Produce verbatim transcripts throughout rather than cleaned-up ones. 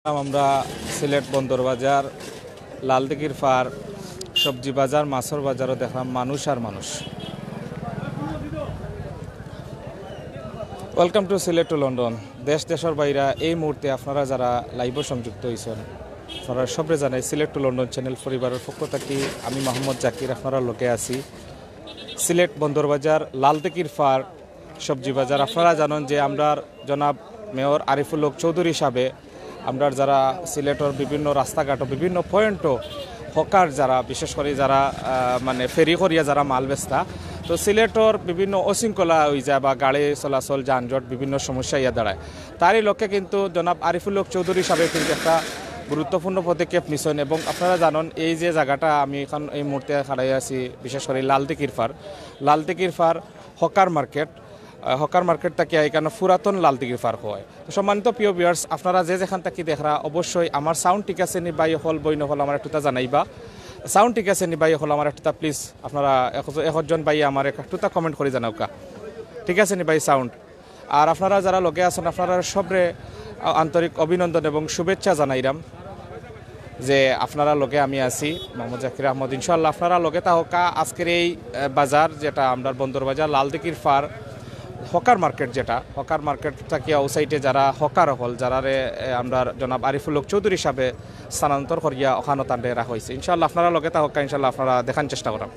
আমরা সিলেট বন্দর বাজার, লালদিঘির পার, সবজি বাজার, মাছর বাজারও দেখলাম মানুষ আর মানুষ। Welcome to Sylhet to London. দেশ দেশর বাইরা এই মুহূর্তে আপনারা যারা লাইভও সংযুক্ত হইছেন, আপনারা সবরে জানাই সিলেট টু লন্ডন চ্যানেল পরিবারের পক্ষ থাকি আমি মোহাম্মদ জাকির আপনারার লগে আছি। সিলেট বন্দর বাজার, লালদিঘির পার, সবজি বাজার। আপনারা জানেন যে আমরার জনাব মেয়র আরিফুল হক চৌধুরী সাহেবে আমরার যারা সিলেটর বিভিন্ন রাস্তাঘাটও বিভিন্ন পয়েন্টও হকার যারা, বিশেষ করে যারা, আহ, মানে ফেরি করিয়া যারা মাল বেচতা, তো সিলেটর বিভিন্ন অশৃঙ্খলা হয়ে যায় বা গাড়ি চলাচল, যানজট, বিভিন্ন সমস্যা ইয়া দাঁড়ায়। তারই লক্ষ্যে কিন্তু জনাব আরিফুল হক চৌধুরী সাহেবে কিন্তু একটা গুরুত্বপূর্ণ পদক্ষেপ নিছেন এবং আপনারা জানেন এই যে জায়গাটা আমি এখন এই মুহূর্তে খাড়াই আছি, বিশেষ করে লালদিঘির পার, লালদিঘির পার হকার মার্কেট, আহ, হকার মার্কেট থাকি এখানে পুরাতন লালদিঘির পার হয়। তো সম্মানিত প্রিয় ভিউয়ার্স, আপনারা যে যেখান থাকি দেখরা, অবশ্যই আমার সাউন্ড ঠিক আছে নি ভাই হল, বইন হল, আমার একটুতা জানাইবা। সাউন্ড ঠিক আছে নি ভাই হল, আমার একটুতা প্লিজ আপনারা এক-, একজন ভাই আমার একটুতা কমেন্ট করে জানাউক্কা। ঠিক আছে নি ভাই সাউন্ড? আর আপনারা যারা লগে আছেন, আপনারা সবরে আ-, আন্তরিক অভিনন্দন এবং শুভেচ্ছা জানাইরাম যে আপনারা লগে আমি আছি, মোহাম্মদ জাকির আহমদ। ইনশাআল্লাহ আপনারা লগে থাকউক্কা। আজকের এই, এ, বাজার যেটা আমরার বন্দর বাজার, লালদিঘির পার হকার মার্কেট, যেটা হকার মার্কেট থাকি ও সাইডে যারা হকার হল, যারারে, এ, আমরার জনাব আরিফুল হক চৌধুরী সাহেবে স্থানান্তর করিয়া ওখানো তানরে রাখা হয়েছে। ইনশাআল্লাহ আপনারা লগে থাকউক্কা, ইনশাআল্লাহ আপনারা দেখান চেষ্টা করাম।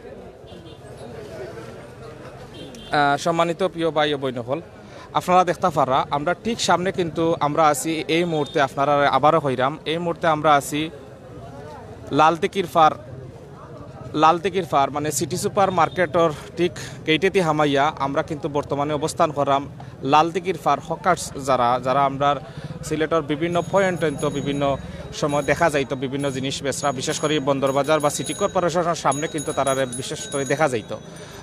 আহ, সম্মানিত প্রিয় ভাই ও বইন হল, আপনারা দেখতা পাররা, আমরা ঠিক সামনে কিন্তু আমরা আছি এই মুহূর্তে, আপনারা আবারও কইরাম, এই মুহূর্তে আমরা আছি লালদিঘির পার, লালদিঘির পার মানে সিটি সুপার মার্কেটর ঠিক গেইটেদি হামাইয়া আমরা কিন্তু বর্তমানে অবস্থান করাম লালদিঘির পার হকার্স যারা, যারা আমরার সিলেটর বিভিন্ন পয়েন্ট তো বিভিন্ন সময় দেখা যাইতো বিভিন্ন জিনিস বেচরা, বিশেষ করে বন্দর বাজার বা সিটি কর্পোরেশনের সামনে কিন্তু তারারে বিশেষ করে দেখা যাইতো।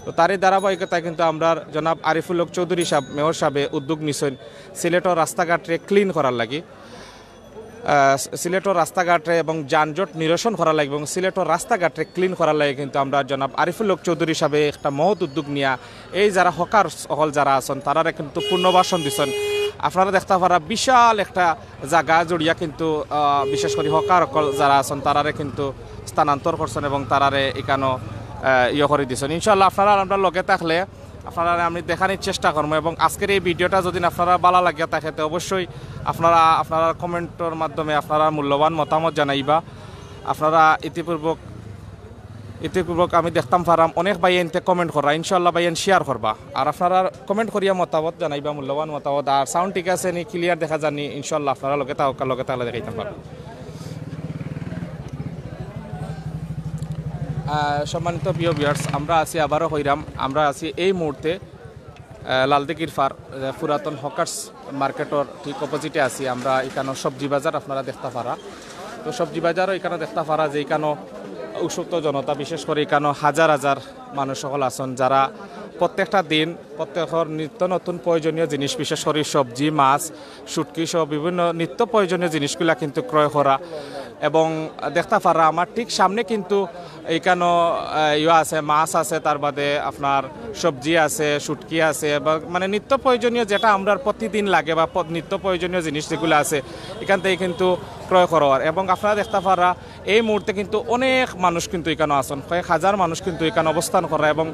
তো তারই ধারাবাহিকতায় কিন্তু আমরার জনাব আরিফুল হক চৌধুরী সাহেব, মেয়র সাহেবে উদ্যোগ নিছেন সিলেটর রাস্তাঘাটরে ক্লিন করার লাগি। আহ, সিলেটর রাস্তাঘাটরে এবং যানজট নিরসন করার লাগি এবং সিলেটর রাস্তাঘাটরে ক্লিন করার লাগি কিন্তু আমরা জনাব আরিফুল হক চৌধুরী সাহেবে একটা মহৎ উদ্যোগ নিয়া এই যারা হকার হল যারা আছেন, তারারে কিন্তু পুনর্বাসন দিছেন। আপনারা দেখতা পাররা বিশাল একটা জাগা জুড়িয়া কিন্তু, আহ, বিশেষ করে হকার হকল যারা আছেন, তারারে কিন্তু স্থানান্তর করছেন এবং তারারে এখানো, আহ, ইয়ে করে দিছেন। ইনশাআল্লাহ আপনারা আমরা লগে থাকলে আপনারা আমি দেখানির চেষ্টা করবো এবং আজকের এই ভিডিওটা যদি আপনারা ভালা লাগিয়া থাকে, তো অবশ্যই আপনারা আপনারা কমেন্টর মাধ্যমে আপনারা মূল্যবান মতামত জানাইবা। আপনারা ইতিপূর্বক ইতিপূর্বক আমি দেখতাম পারাম অনেক ভাইয়াইন্তে কমেন্ট করা, ইনশাআল্লাহ ভাইয়াইন শেয়ার করবা। আর আপনারা কমেন্ট করিয়া মতামত জানাইবা, মূল্যবান মতামত। আর সাউন্ড ঠিক আছে নি, ক্লিয়ার দেখা যার নি, ইনশাআল্লাহ আপনারা লগে থাকউক্কা, লগে থাকলে দেখাইতাম পারবো। আহ, সম্মানিত প্রিয় ভিউয়ার্স, আমরা আছি আবারও কইরাম, আমরা আছি এই মুহূর্তে আহ, লালদিঘির পার, আহ, পুরাতন হকার্স মার্কেটর ঠিক অপোজিটে আছি আমরা। এখানো সবজি বাজার আপনারা দেখতা পাররা। তো সবজি বাজারও এখানো দেখতা পাররা যে এখানো উৎসুক জনতা, বিশেষ করে এখানো হাজার হাজার মানুষ হকল আছেন, যারা প্রত্যেকটা দিন প্রত্যেকর নিত্য নতুন প্রয়োজনীয় জিনিস, বিশেষ করে সবজি, মাছ, শুটকি সহ বিভিন্ন নিত্য প্রয়োজনীয় জিনিসগুলা কিন্তু ক্রয় করা। এবং দেখতা পাররা আমার ঠিক সামনে কিন্তু এখানো, আহ, ইয়ে আছে, মাছ আছে, তার বাদে আপনার সবজি আছে, শুটকি আছে, বা মানে নিত্য প্রয়োজনীয় যেটা আমরার প্রতিদিন লাগে বা প-, নিত্য প্রয়োজনীয় জিনিস যেগুলো আছে, এখান থেকে কিন্তু ক্রয় করা অর। এবং আপনারা দেখতা পাররা এই মুহূর্তে কিন্তু অনেক মানুষ কিন্তু এখানো আছেন, কয়েক হাজার মানুষ কিন্তু এখানো অবস্থান করা এবং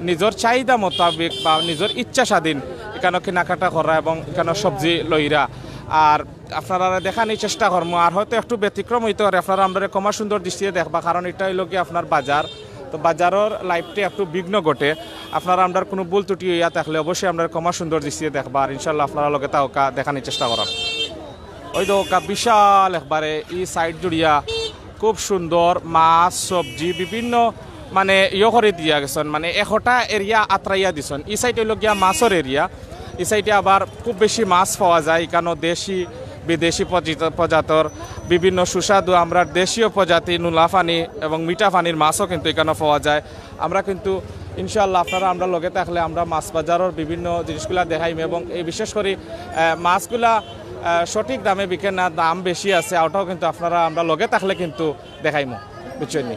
নিজের চাহিদা মোতাবেক বা নিজের ইচ্ছা স্বাধীন এখানো কেনাকাটা করা এবং এখানো সবজি লইরা। আর আপনারা দেখানির চেষ্টা করমু, আর হয়তো একটু ব্যতিক্রম হইতে পারে, আপনারা আমরারে ক্ষমা সুন্দর দৃষ্টিতে দেখবা, কারণ এটা হইল কি আপনার বাজার, তো বাজারর লাইভটা একটু বিঘ্ন ঘটে। আপনারা আমরার কোনো ভুল ত্রুটি হইয়া থাকলে অবশ্যই আমরারে ক্ষমা সুন্দর দৃষ্টিতে দেখবা, আর ইনশাল্লাহ আপনারা লগে থাকউক্কা, দেখানির চেষ্টা করাম। ওই দেখউক্কা বিশাল একবারে এই সাইড জুড়িয়া খুব সুন্দর মাছ, সবজি, বিভিন্ন মানে ইয়ে করে দিয়া গেছেন, মানে একটা এরিয়া আতরাইয়া দিছেন। এই সাইড হইল গিয়া মাছর এরিয়া, এই সাইডে আবার খুব বেশি মাছ পাওয়া যায়। এখানো দেশি বিদেশি প্রজাত-, প্রজাতর বিভিন্ন সুস্বাদু আমরার দেশীয় প্রজাতি নুলা পানি এবং মিঠা পানির মাছও কিন্তু এখানো পাওয়া যায়। আমরা কিন্তু ইনশাআল্লাহ আপনারা আমরার লগে থাকলে আমরা মাছ বাজারর বিভিন্ন জিনিসগুলা দেখাইমু এবং এই বিশেষ করে, আহ, মাছগুলা, আহ, সঠিক দামে বিকে না, দাম বেশি আছে, ওটাও কিন্তু আপনারা আমরার লগে থাকলে কিন্তু দেখাইমু, বুঝছেন নি?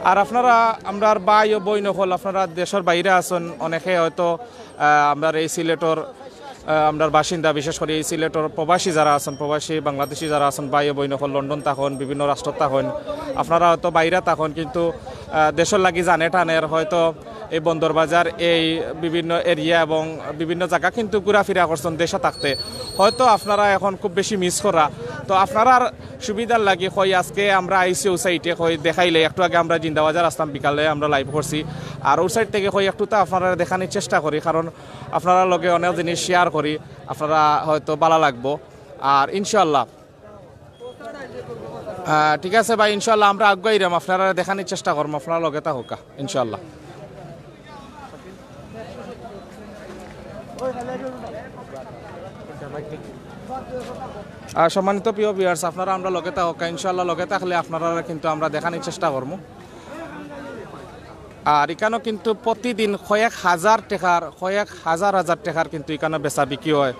আর আপনারা আমরার ভাই ও বইন হকল আপনারা দেশর বাইরে আছেন, অনেকে হয়তো, আহ, আমরার এই সিলেটর আমরার বাসিন্দা, বিশেষ করি এই সিলেটর প্রবাসী যারা আছইন, প্রবাসী বাংলাদেশি যারা আছইন, ভাই ও বইন অকল লন্ডন থাকইন, বিভিন্ন রাষ্ট্রত থাকইন, আপনারা হয়তো বাইরে থাকইন, কিন্তু আহ, দেশর লাগি জানে টানের হয়তো এই বন্দর বাজার, এই বিভিন্ন এরিয়া এবং বিভিন্ন জাগা কিন্তু ঘুরাফিরা করছইন দেশো থাকতে। হয়তো আপনারা এখন খুব বেশি মিস করা, তো আপনারার সুবিধার লাগি কই আজকে আমরা আইছি অউ সাইডে, কই দেখাইলে একটু আগে আমরা জিন্দাবাজার আসলাম, বিকালে আমরা লাইভ করছি, আর অউ সাইড থাকি কই একটু তো আপনারারে দেখানির চেষ্টা করি, কারণ আপনারার লগে অনেক জিনিস শেয়ার করি, আপনারা হয়তো ভালা লাগবো। আর ইনশাআল্লাহ, আহ, ঠিক আছে ভাই, ইনশাআল্লাহ আমরা আগুয়াইরাম, আপনারারে দেখানির চেষ্টা করমু, আপনারা লগে থাকউক্কা ইনশাআল্লাহ। আর সম্মানিত প্রিয় ভিউয়ার্স, আপনারা আমরার লগে থাকউক্কা, ইনশাআল্লাহ লগে থাকলে আপনারারে কিন্তু আমরা দেখানির চেষ্টা করমু। আর ইকানো কিন্তু প্রতিদিন কয়েক হাজার টেকার, কয়েক হাজার হাজার টেকার কিন্তু ইকানো বেচা বিক্রি অয়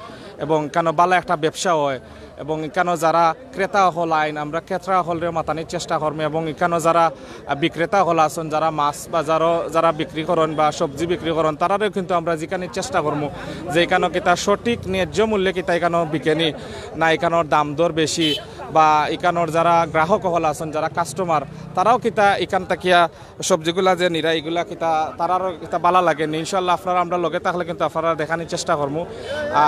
এবং ইকানো ভালা একটা ব্যবসা অয়। এবং ইকানো যারা ক্রেতা অকল আইন, আমরা ক্রেতা অকলরে মাতানির চেষ্টা করমু। এবং ইকানো যারা, আহ, বিক্রেতা অকল আছইন, যারা মাছ বাজারো যারা বিক্রি করইন বা সবজি বিক্রি করইন, তারারেও কিন্তু আমরা জিকানির চেষ্টা করমু যে ইকানো কিতা সঠিক ন্যায্য মূল্যে কিতা ইকানো বিকেনি, না ইকানোর দাম দর বেশি, বা ইকানোর যারা গ্রাহক অকল আছইন, যারা কাস্টমার, তারাও কিতা ইকান থাকিয়া সবজিগুলা যে নিরা, ইগুলা কিতা তারারও কিতা ভালা লাগেনি। ইনশাআল্লাহ আপনারা আমরার লগে থাকলে কিন্তু আপনারারে দেখানির চেষ্টা করমু।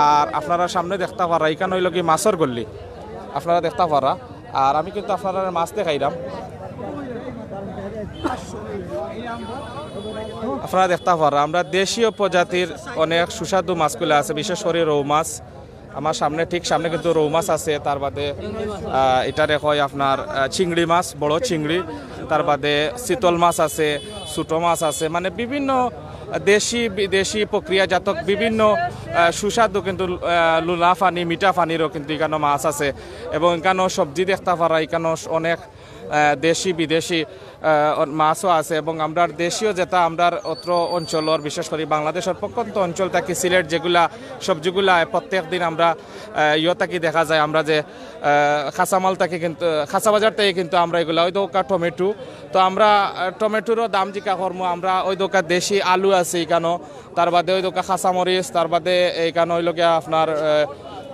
আর আপনারা সামনে দেখতা পাররা, ইকান অইলো গি মাছর গল্লি, আপনারা দেখতা পাররা। আর আমি কিন্তু আপনারারে মাছ দেখাইরাম, আপনারা দেখতা পাররা আমরা দেশীয় প্রজাতির অনেক সুস্বাদু মাছগুলা আছে, বিশেষ করি রউ মাছ। আমার সামনে, ঠিক সামনে কিন্তু রউ মাছ আছে, তার বাদে, আহ, ইটারে কয় আপনার, আহ, চিংড়ি মাছ, বড় চিংড়ি, তার বাদে চিতল মাছ আছে, ছোট মাছ আছে, মানে বিভিন্ন দেশি বিদেশি প্রক্রিয়াজাত বিভিন্ন, আহ, সুস্বাদু কিন্তু, আহ, লুলা পানি, মিঠা পানিরও কিন্তু ইকানো মাছ আছে। এবং ইকানো সবজি দেখতা পাররা, ইকানো অনেক, আহ, দেশি বিদেশি আহ, মাছও আছে। এবং আমরার দেশীয় যেটা আমরার অত্র অঞ্চলর, বিশেষ করি বাংলাদেশর প্রত্যন্ত অঞ্চল থাকি সিলেট যেগুলা সবজিগুলা আয়, প্রত্যেক দিন আমরা, আহ, ইয়ো থাকি দেখা যায় আমরা যে, আহ, কাঁচামাল থাকি কিন্তু, কাঁচা বাজার থাকি কিন্তু আমরা ইগুলা, অউ দেখউক্কা টমেটো, তো আমরা, আহ, টমেটোরও দাম জিকা করমু। আমরা অউ দেখউক্কা দেশি আলু আছে ইকানো, তার বাদে অউ দেখউক্কা কাঁচামরিচ, তার বাদে ইকানো অইলো গিয়া আপনার, আহ,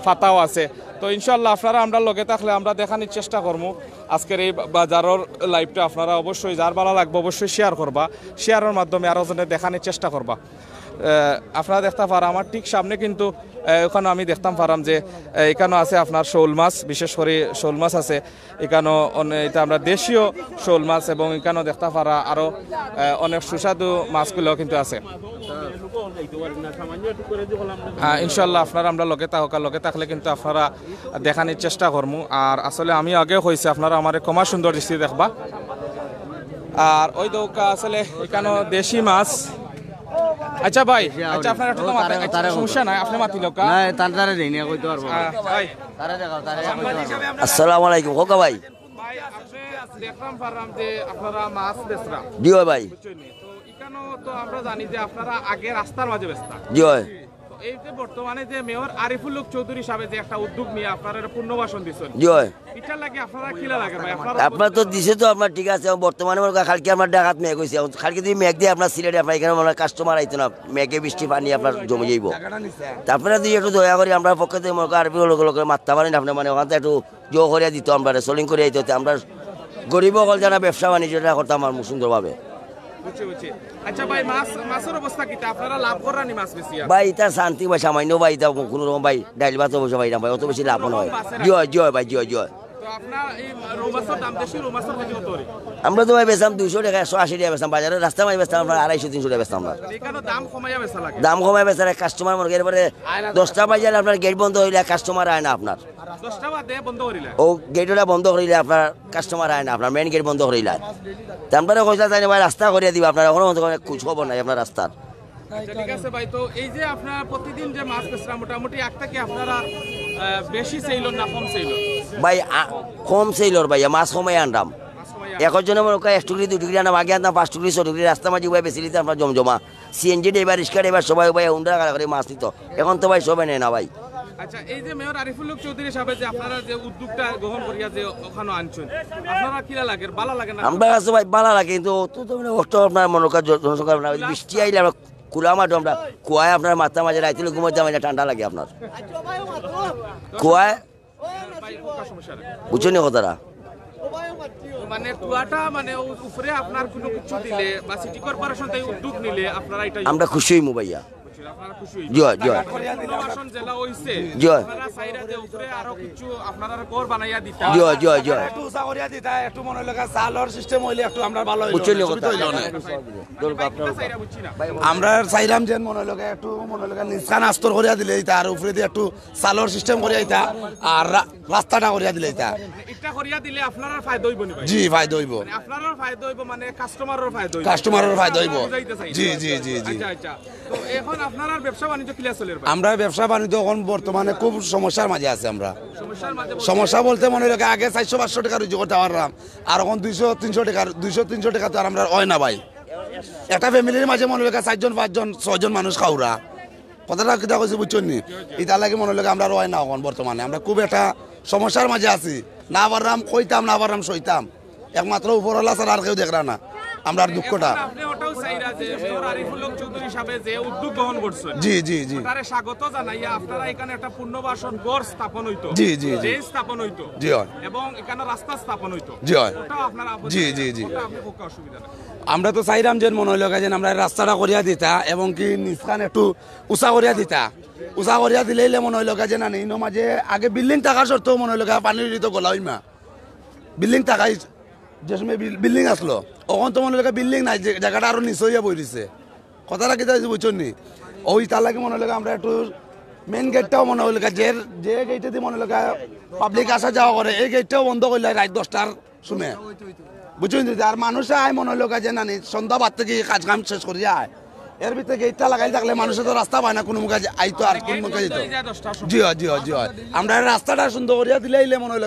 পাতাও আছে। তো ইনশাআল্লাহ আপনারা আমরার লগে থাকলে আমরা দেখানির চেষ্টা করমু। আজকের এই বা-, বাজারর লাইভটা আপনারা অবশ্যই, যার ভালা লাগবো অবশ্যই শেয়ার করবা, শেয়ারর মাধ্যমে আরো জনে দেখানির চেষ্টা করবা। আহ, আপনারা দেখতা পাররা আমার ঠিক সামনে কিন্তু, আহ, ওখানে আমি দেখতাম পারলাম যে, আহ, এখানে আছে আপনার শোল মাছ, বিশেষ করি শোল মাছ আছে এখানে। অনে-, এটা আমরা দেশীয় শোল মাছ এবং এখানেও দেখতা পাররা আরো, আহ, অনেক সুস্বাদু মাছগুলো কিন্তু আছে। আহ, ইনশাল্লাহ আপনারা আমরার লগে থাকউক্কা, লগে থাকলে কিন্তু আপনারা দেখানির চেষ্টা করমু। আর আসলে আমি আগেও কইছি, আপনারা আমারে ক্ষমা সুন্দর দৃষ্টি দেখবা। আর অউ দেখউক্কা আসলে এখানে দেশি মাছ। আচ্ছা ভাই, আচ্ছা আপনারা একটু তো মাতেন, আচ্ছা, সমস্যা নাই, আপনে মাতিলাউক্কা। না, তার তারে দেই না, কইতে পারবো না। আহ, ভাই। তারে দেখাও, তারে কইতে পারবো না। আসসালামু আলাইকুম, খোকা ভাই। ভাই, আপনে দেখলাম পারলাম যে আপনারা মাছ বেচরা। জি অয় ভাই। বুঝছইন নি? তো ইখানো তো আমরা জানি যে আপনারা আগে রাস্তার মাঝে বেচতা। জি অয়। তো এই যে বর্তমানে যে মেয়র আরিফুল হক চৌধুরী সাহেব যে একটা উদ্যোগ নিয়া আপনারা একটা পুনর্বাসন দিছইন। জি অয়। ইটার লাগি আপনারা কিলা লাগে ভাই? আপনারা আপনার তো দিছে তো আপনার ঠিক আছে, এখন বর্তমানে মনে করেন কালকে আপনার ঢাকাত মেঘ অইছে, এখন কালকে যদি মেঘ দেয় আপনার সিলেটে আপনার এখানে মনে হয় কাস্টমার আইতো না, মেঘে বৃষ্টি পানি আপনার জমি যাইবো। তা আপনারা যদি একটু দয়া করি আমরার পক্ষ থাকি মনে করেন আরিফুল হকর লগে মাততা পারেন, আপনে মানে ওখান থাকি একটু জো করিয়া দিত আমরারে, সলিং করিয়া দিত, তে আমরা গরিব অকল যারা ব্যবসা বাণিজ্যটা করতাম আর সুন্দরভাবে। বুঝছি, বুঝছি। আচ্ছা ভাই, মাছ, মাছর অবস্থা কিতা? আপনারা লাভ কররা নি মাছ বেচিয়া? ভাই, ইতা শান্তি ভাই, সামান্য ভাই, ইতা কোনো রকম ভাই, ডাইল ভাত অবশ্য ভাই, না ভাই, অত বেশি লাভ নয়। জি অয়, জি অয় ভাই, জি অয়, জি অয়। তো আপনার এই রউ মাছর দাম, দেশি রউ মাছর কেজি কত করি? আমরা তো ভাই বেচতাম দুইশো টেকা, একশো আশি টেকা বেচতাম, বাজারে রাস্তা মাঝে বেচতাম আমরা আড়াইশো তিনশো টেকা বেচতাম আমরা। এখানে দাম কমাইয়া বেচা লাগে? দাম কমাইয়া বেচা লাগে, কাস্টমার মনে করেন এবারে দশটা বাজে আপনার গেট বন্ধ অইলে কাস্টমার আয় না আপনার। দশটা বাদে বন্ধ করিলা? ও গেট ওটা বন্ধ করিলে আপনার কাস্টমার আয় না, আপনার মেইন গেট বন্ধ করিলা। তে আপনারা কইলা তাই না ভাই, রাস্তা করিয়া দিবা আপনারা, এখনো পর্যন্ত কোনো খোঁজ খবর নাই আপনার রাস্তার। আচ্ছা, ঠিক আছে ভাই, তো এই যে আপনারা প্রতিদিন যে মাছ বেচরা, মোটামুটি একটা কি আপনারা, আহ, বেশি সেল অর না কম সেল অর? ভাই, আ, কম সেল অর ভাই, মাছ কমাই আনরাম। মাছ কমাই আনরাম। একজনে মনে কয় এক টুকরি, দুই টুকরি আনরাম, আগে আনতাম পাঁচ টুকরি, ছয় টুকরি, রাস্তার মাঝে উবাই বেচিলিতে আমরা জমজমা। সিএনজি ড্রাইভার, রিক্সা ড্রাইভার সবাই উবাই হুন্ডা খাড়া করি মাছ নিত। এখন তো ভাই সবে নেয় না ভাই। আচ্ছা, এই যে মেয়র আরিফুল হক চৌধুরী সাহেব যে আপনারা যে উদ্যোগটা গ্রহণ করিয়া যে ওখানে আনছেন, আপনারা কিলা লাগে? ভালা লাগে না? আমরা কাছে ভাই ভালা লাগে, কিন্তু অত তো মানে অত আপনার মনে করেন জন-, জনসংখ্যা না, বৃষ্টি আইলে আমরা কুলা মাঠো আমরা, কুয়ায় আপনার মাথা মাঝে রাইতে ঘুমাইতে মানে ঠান্ডা লাগে আপনার। কুয়ায়, বুঝছো নি কথাটা? মানে কুয়াটা মানে উ- উপরে আপনার কোনো কিছু দিলে বা সিটি কর্পোরেশন থেকে উদ্যোগ নিলে আপনারা এটা আমরা খুশি হইমু ভাইয়া। আপনারা খুশি হইবেন। জি অয়, জি অয়। পুনর্বাসন জেলা হইছে। জি অয়। আপনারা চাইরা যে উপরে আরো কিছু আপনারা ঘর বানাইয়া দিতা। জি অয়, জি অয়, জি অয়। একটু উঁচা করিয়া দিতা, একটু মনে লেখা চালর সিস্টেম হইলে একটু আমরা ভালো হইলো। বুঝছো নি সুবিধা কথা? হইলো অনেক। দরকার আপনার চাইরা বুঝছি না। আমরা চাইলাম যে মনে লেখা একটু মনে লেখা নিচখান আস্তর করিয়া দিলে ইতা, আর উপরে দিয়ে একটু চালর সিস্টেম করিয়া ইতা, আর রা- রাস্তাটা করিয়া দিলে ইতা। এটা করিয়া দিলে আপনারা ফায়দা হইব নি ভাই? জি, ফায়দা হইব। আপনারার ফায়দা হইব মানে কাস্টমারর ফায়দা হইব। কাস্টমারর ফায়দা হইব। বুঝাইতে চাই। জি, জি, জি, জি। আচ্ছা আচ্ছা। তো এখন আপনারার ব্যবসা বাণিজ্য কিলা চলের ভাই? আমরা ব্যবসা বাণিজ্য এখন বর্তমানে খুব সমস্যার মাঝে আছি আমরা। সমস্যার মাঝে সমস্যা বলতে মনে লেখা আগে চারশো পাঁচশো টাকা রুজি করতে পারলাম, আর এখন দুইশো তিনশো টাকা, দুইশো তিনশো টাকা তো আর আমরা হয় না ভাই। একটা ফ্যামিলির মাঝে মনে লেখা চারজন পাঁচজন ছয়জন মানুষ খাওরা। কথাটা কিতা কইছি বুঝছইন নি? ইতার লাগি মনে লেখা আমরা রয় না এখন বর্তমানে, আমরা খুব একটা সমস্যার মাঝে আছি। না পারলাম কইতাম, না পারলাম সইতাম। একমাত্র উপরওয়ালা ছাড়া আর কেউ দেখরা না আমরার দুঃখটা। আপনি ওটাও চাইরা যে মেয়র আরিফুল হক চৌধুরী সাহেব যে উদ্যোগ গ্রহণ করছেন, জি, জি, জি। তারে স্বাগত জানাইয়া আপনারা এখানে একটা পুনর্বাসন ঘর স্থাপন হইতো, জি, জি, জি। ড্রেন স্থাপন হইতো, জি অয়। এবং এখানে রাস্তা স্থাপন হইতো। জি অয়। ওটা আপনারা আপত্তি জি, নাই? জি, জি। ওটা আপনি পক্ষে অসুবিধা নাই। আমরা তো চাইলাম যে মনে হইল যে আমরা রাস্তাটা করিয়া দিতা এবং কি নিচখান একটু উঁচা করিয়া দিতা। উঁচা করিয়া দিলেইলে মনে হইল যে না, ইনো মাঝে আগে বিল্ডিং থাকার সত্ত্বেও মনে হইল পানির ভিতরে গলা হইমা। বিল্ডিং থাকাই যে সময় বিল- বিল্ডিং আসলো, অখন তো মনে হইল বিল্ডিং নাই, যে জায়গাটা আরো নিচে হইয়া বই রইছে। কথাটা কিতা অইছে বুঝছইন নি? ওই তার লাগি মনে হইল আমরা একটু মেইন গেটটাও মনে হইল যে, যে গেটে দিয়ে মনে হইল পাবলিক আসা যাওয়া করে, এই গেটটাও বন্ধ করলে রাত দশটার সময়। বুঝছইন নি? আর মানুষ আয় মনে হইল যে নানি সন্ধ্যা বাদ থেকে কাজ কাম শেষ করিয়া আয়। এর ভিতরে গেটটা লাগাই থাকলে মানুষে তো রাস্তা পায় না, কোনো মুখে আইতো আর কোন মুখে যেত। জি হয়, জি হয়, জি হয়। আমরা এই রাস্তাটা সুন্দর করিয়া দিলাইলে মনে হইল,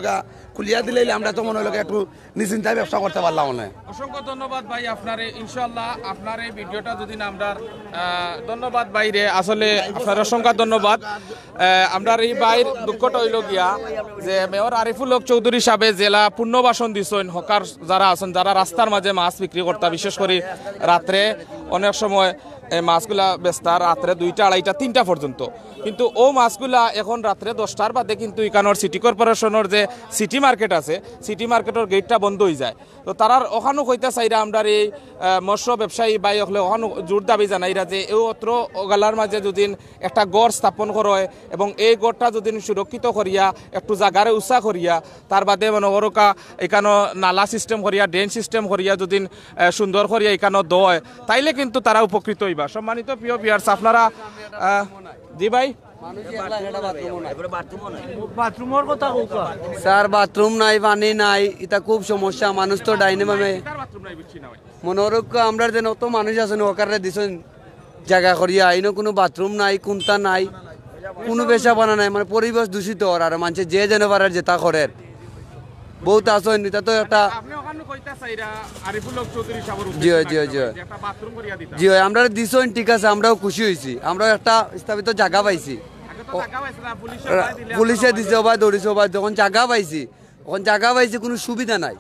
খুলিয়া দিলাইলে আমরা তো মনে হইল একটু নিশ্চিন্তায় ব্যবসা করতে পারলাম মানে। অসংখ্য ধন্যবাদ ভাই আপনারে। ইনশাআল্লাহ আপনার এই ভিডিওটা যদি না আমরা, আহ, ধন্যবাদ ভাইরে, আসলে আপনার অসংখ্য ধন্যবাদ। আহ, আমরার এই ভাইর দুঃখটা হইল গিয়া যে মেয়র আরিফুল হক চৌধুরী সাহেব জেলা পুনর্বাসন দিছইন, হকার যারা আছেন, যারা রাস্তার মাঝে মাছ বিক্রি করতা, বিশেষ করে রাত্রে অনেক সময় এই মাছগুলা বেচতা রাত্রে দুইটা, আড়াইটা, তিনটা পর্যন্ত। কিন্তু ও মাছগুলা এখন রাত্রে দশটার বাদে কিন্তু ইকানোর সিটি কর্পোরেশনের যে সিটি মার্কেট আছে, সিটি মার্কেটের গেটটা বন্ধ হয়ে যায়। তো তারার ওখানো কইতা চাইরা আমরার এই, আহ, মৎস্য ব্যবসায়ী ভাই অকলে ওখানো জোর দাবি জানাইরা যে এই অত্র ওগালার মাঝে যদি একটা গড় স্থাপন করা হয় এবং এই গড়টা যদি সুরক্ষিত করিয়া একটু জাগারে উঁচা করিয়া তার বাদে মনে করুকা এখানো নালা সিস্টেম করিয়া, ড্রেন সিস্টেম করিয়া যদি, আহ, সুন্দর করিয়া এখানো দেয়, তাইলে কিন্তু তারা উপকৃত হইবা। সম্মানিত প্রিয় ভিউয়ার্স, আপনারা, আহ, জি ভাই, এবারে বাথরুমও নাই। স্যার, বাথরুম নাই, পানি নাই, এটা খুব সমস্যা। মানুষ তো ডাইনে বামে মনে হরক আমরা যেন অত মানুষ আছেন, ওকারে দিছেন জায়গা করিয়া, ইনো কোনো বাথরুম নাই, কোনটা নাই, কোনো বেচা বানা নাই, মানে পরিবেশ দূষিত অর, আর মানুষে যে যেন পারার যেটা করের। বহুত আছেন, এটা তো একটা আপনি ওখানে কইতা চাইরা আরিফুল হক চৌধুরী সাহেবের জি, উদ্দেশ্যে জি, জি। যে একটা বাথরুম করিয়া দিতা। জি হয়, আমরা দিছইন, ঠিক আছে, আমরাও খুশি হইছি, আমরাও একটা স্থাপিত জায়গা পাইছি। আগে তো জায়গা পাইছে না, পুলিশে রা- বাধা দিলে পুলিশে আপনারা দিছে, ওবায় দৌড়িছে, ওবায় যখন জায়গা পাইছি, এখন জায়গা পাইছি, কোনো সুবিধা নাই,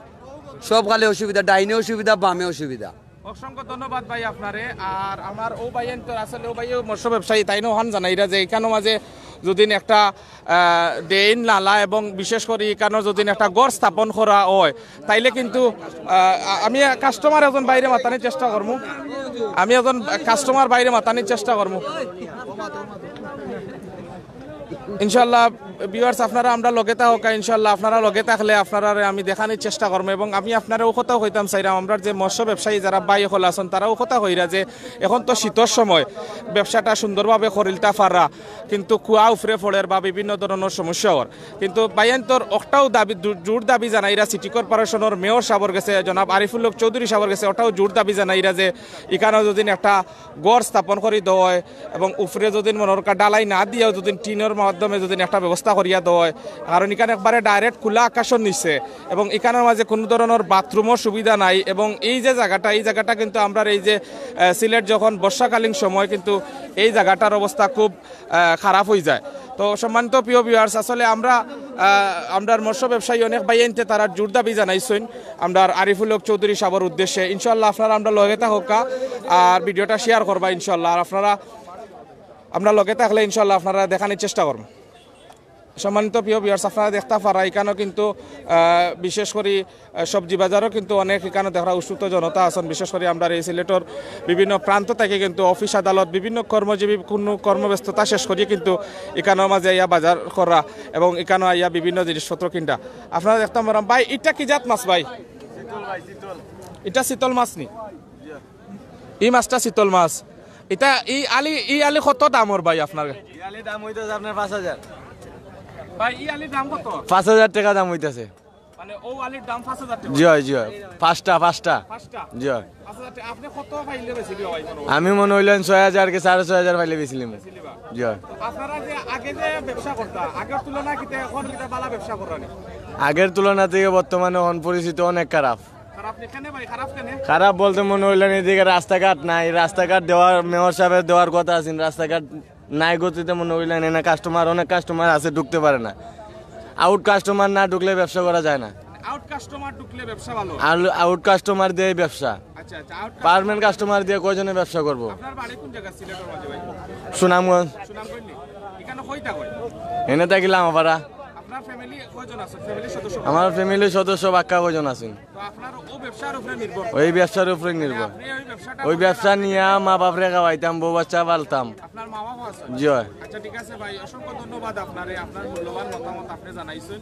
সব খালি অসুবিধা, ডাইনে অসুবিধা, বামে অসুবিধা। অসংখ্য ধন্যবাদ ভাই আপনারে। আর আমার ও ভাই তো আসলে ও ভাই মৎস্য ব্যবসায়ী, তাইন ওখান জানাইরা যে এখানো মাঝে যদি একটা, আহ, ড্রেন, নালা এবং বিশেষ করে এখানো যদি একটা ঘর স্থাপন করা হয়, তাইলে কিন্তু, আহ, আমি কাস্টমার একজন ভাইরে মাতানির চেষ্টা করমু। আমি একজন কাস্টমার ভাইরে মাতানির চেষ্টা করমু। ইনশাআল্লাহ, ভিউয়ার্স, আপনারা আমরার লগে থাকউক্কা। ইনশাআল্লাহ, আপনারা লগে থাকলে আপনারারে আমি দেখানির চেষ্টা করমু। এবং আমি আপনারে ও কথাও কইতাম চাইরাম, আমরার যে মৎস্য ব্যবসায়ী যারা ভাই অকল আছেন, তারা ও কথা কইরা যে এখন তো শীতর সময়, ব্যবসাটা সুন্দরভাবে করিলতা পাররা, কিন্তু কুয়া উপরে পড়ের বা বিভিন্ন ধরনের সমস্যা অর। কিন্তু ভাইয়াইন্তর ওটাও দাবি, জো-, জোর দাবি জানাইরা সিটি কর্পোরেশনের মেয়র সাহেবের গেছে, জনাব আরিফুল হক চৌধুরী সাহেবের গেছে, ওটাও জোর দাবি জানাইরা যে এখানো যদি একটা ঘর স্থাপন করি দেওয়া হয় এবং উপরে যদি মনে করুক্কা ঢালাই না দিয়াও যদি টিনের মাধ্যমে যদি একটা ব্যবস্থা করিয়া দেওয়া অয়। কারণ ইখান একবারে ডাইরেক্ট খোলা আকাশর নিচে এবং ইখানর মাঝে কুনু ধরনর বাথরুমর সুবিধা নাই। এবং এই যে জাগাটা, এই জাগাটা কিন্তু আমরার এই যে, আহ, সিলেট যখন বর্ষাকালীন সময় কিন্তু এই জাগাটার অবস্থা খুব, আহ, খারাপ অইযায়। তো সম্মানিত প্রিয় ভিউয়ার্স, আসলে আমরা, আহ, আমরার মৎস্য ব্যবসায়ী অনেক ভাইয়াইন্তে তারা জোর দাবি জানাইছইন আমরার আরিফুল হক চৌধুরী সাবর উদ্দেশ্যে। ইনশাআল্লাহ আপনারা আমরার লগে থাকউক্কা আর ভিডিওটা শেয়ার করবা ইনশাআল্লাহ। আর আপনারা আমরার লগে থাকলে ইনশাআল্লাহ আপনারারে দেখানির চেষ্টা করমু। সম্মানিত প্রিয় ভিউয়ার্স, আপনারা দেখতা পাররা ইখানও কিন্তু, আহ, বিশেষ করি, আহ, সবজি বাজারও কিন্তু অনেক ইখানও দেখরা উৎসুক জনতা আছইন। বিশেষ করি আমরার এই সিলেটর বিভিন্ন প্রান্ত থাকি কিন্তু অফিস আদালত, বিভিন্ন কর্মজীবী, কুনু কর্মব্যস্ততা শেষ করিয়া কিন্তু ইখানর মাঝে আইয়া বাজার করা এবং ইখানও আইয়া বিভিন্ন জিনিসপত্র কিনা। আপনারা দেখতা পাররা ভাই, ইটা কি জাত মাছ ভাই? ইটা চিতল মাছ নি? ই মাছটা চিতল মাছ। ইটা ই আলি, ই আলি কত দামর ভাই আপনার? ই আলি দাম অইতাছে আপনার পাঁচ হাজার। ভাই, ই আলির দাম কত? পাঁচ হাজার টেকা দাম অইতাছে। মানে, অউ আলির দাম পাঁচ হাজার টেকা? জি অয়, জি অয়। পাঁচটা, পাঁচটা। পাঁচটা? জি অয়। পাঁচ হাজার টেকা। আপনে কত পাইলে বেচিবা ভাই মনো অয়? আমি মনো অইলে ছয় হাজার কি সাড়ে ছয় হাজার পাইলে বেচিলিমু। বেচিলিবা? জি অয়। তো আপনারা যে আগে যে ব্যবসা করতা, আগের তুলনায় কিতা অখন কিতা ভালা ব্যবসা কররা নি? আগের তুলনা থাকি বর্তমানে অখন পরিস্থিতি অনেক খারাপ। খারাপ নি কেনে ভাই? খারাপ কেনে? খারাপ বলতে মনো অইলে এদিকে রাস্তাঘাট নাই, রাস্তাঘাট দেওয়ার, মেয়র সাবে দেওয়ার কথা আছিল, রাস্তাঘাট নাই গতিতে মনো অইলে না, কাস্টমার, অনেক কাস্টমার আছে ঢুকতে পারে না। আউট কাস্টমার না ঢুকলে ব্যবসা করা যায় না। আউট কাস্টমার ঢুকলে ব্যবসা ভালা? আর আউট কাস্টমার দিয়াই ব্যবসা। আচ্ছা, আচ্ছা, আউট কাস্টমার। পার্মানেন্ট কাস্টমার দিয়া কয়জনে ব্যবসা করবো? আপনার বাড়ি কুন জাগা সিলেটর মাঝে ভাই? সুনামগঞ্জ। সুনামগঞ্জ নি? ইখানো কই থাকইন? এনে থাকি লামাপাড়া। আপনার ফ্যামিলি কয়জন আছে? ফ্যামিলির সদস্য কয়জন? আমার ফ্যামিলির সদস্য বাক্কা কয়জন আছইন? তো আপনার অউ ব্যবসার উপরে নির্ভর? অউ ব্যবসার উপরে নির্ভর। আপনি অউ ব্যবসাটা অউ করতে ব্যবসা নিয়া মা বাপরে খাওয়াইতাম, বউ বাচ্চা পালতাম। আপনার মা বাবা আছে? জি অয়। আচ্ছা, ঠিক আছে ভাই, অসংখ্য ধন্যবাদ আপনারে, আপনার মূল্যবান মতামত আপনে জানাইছইন।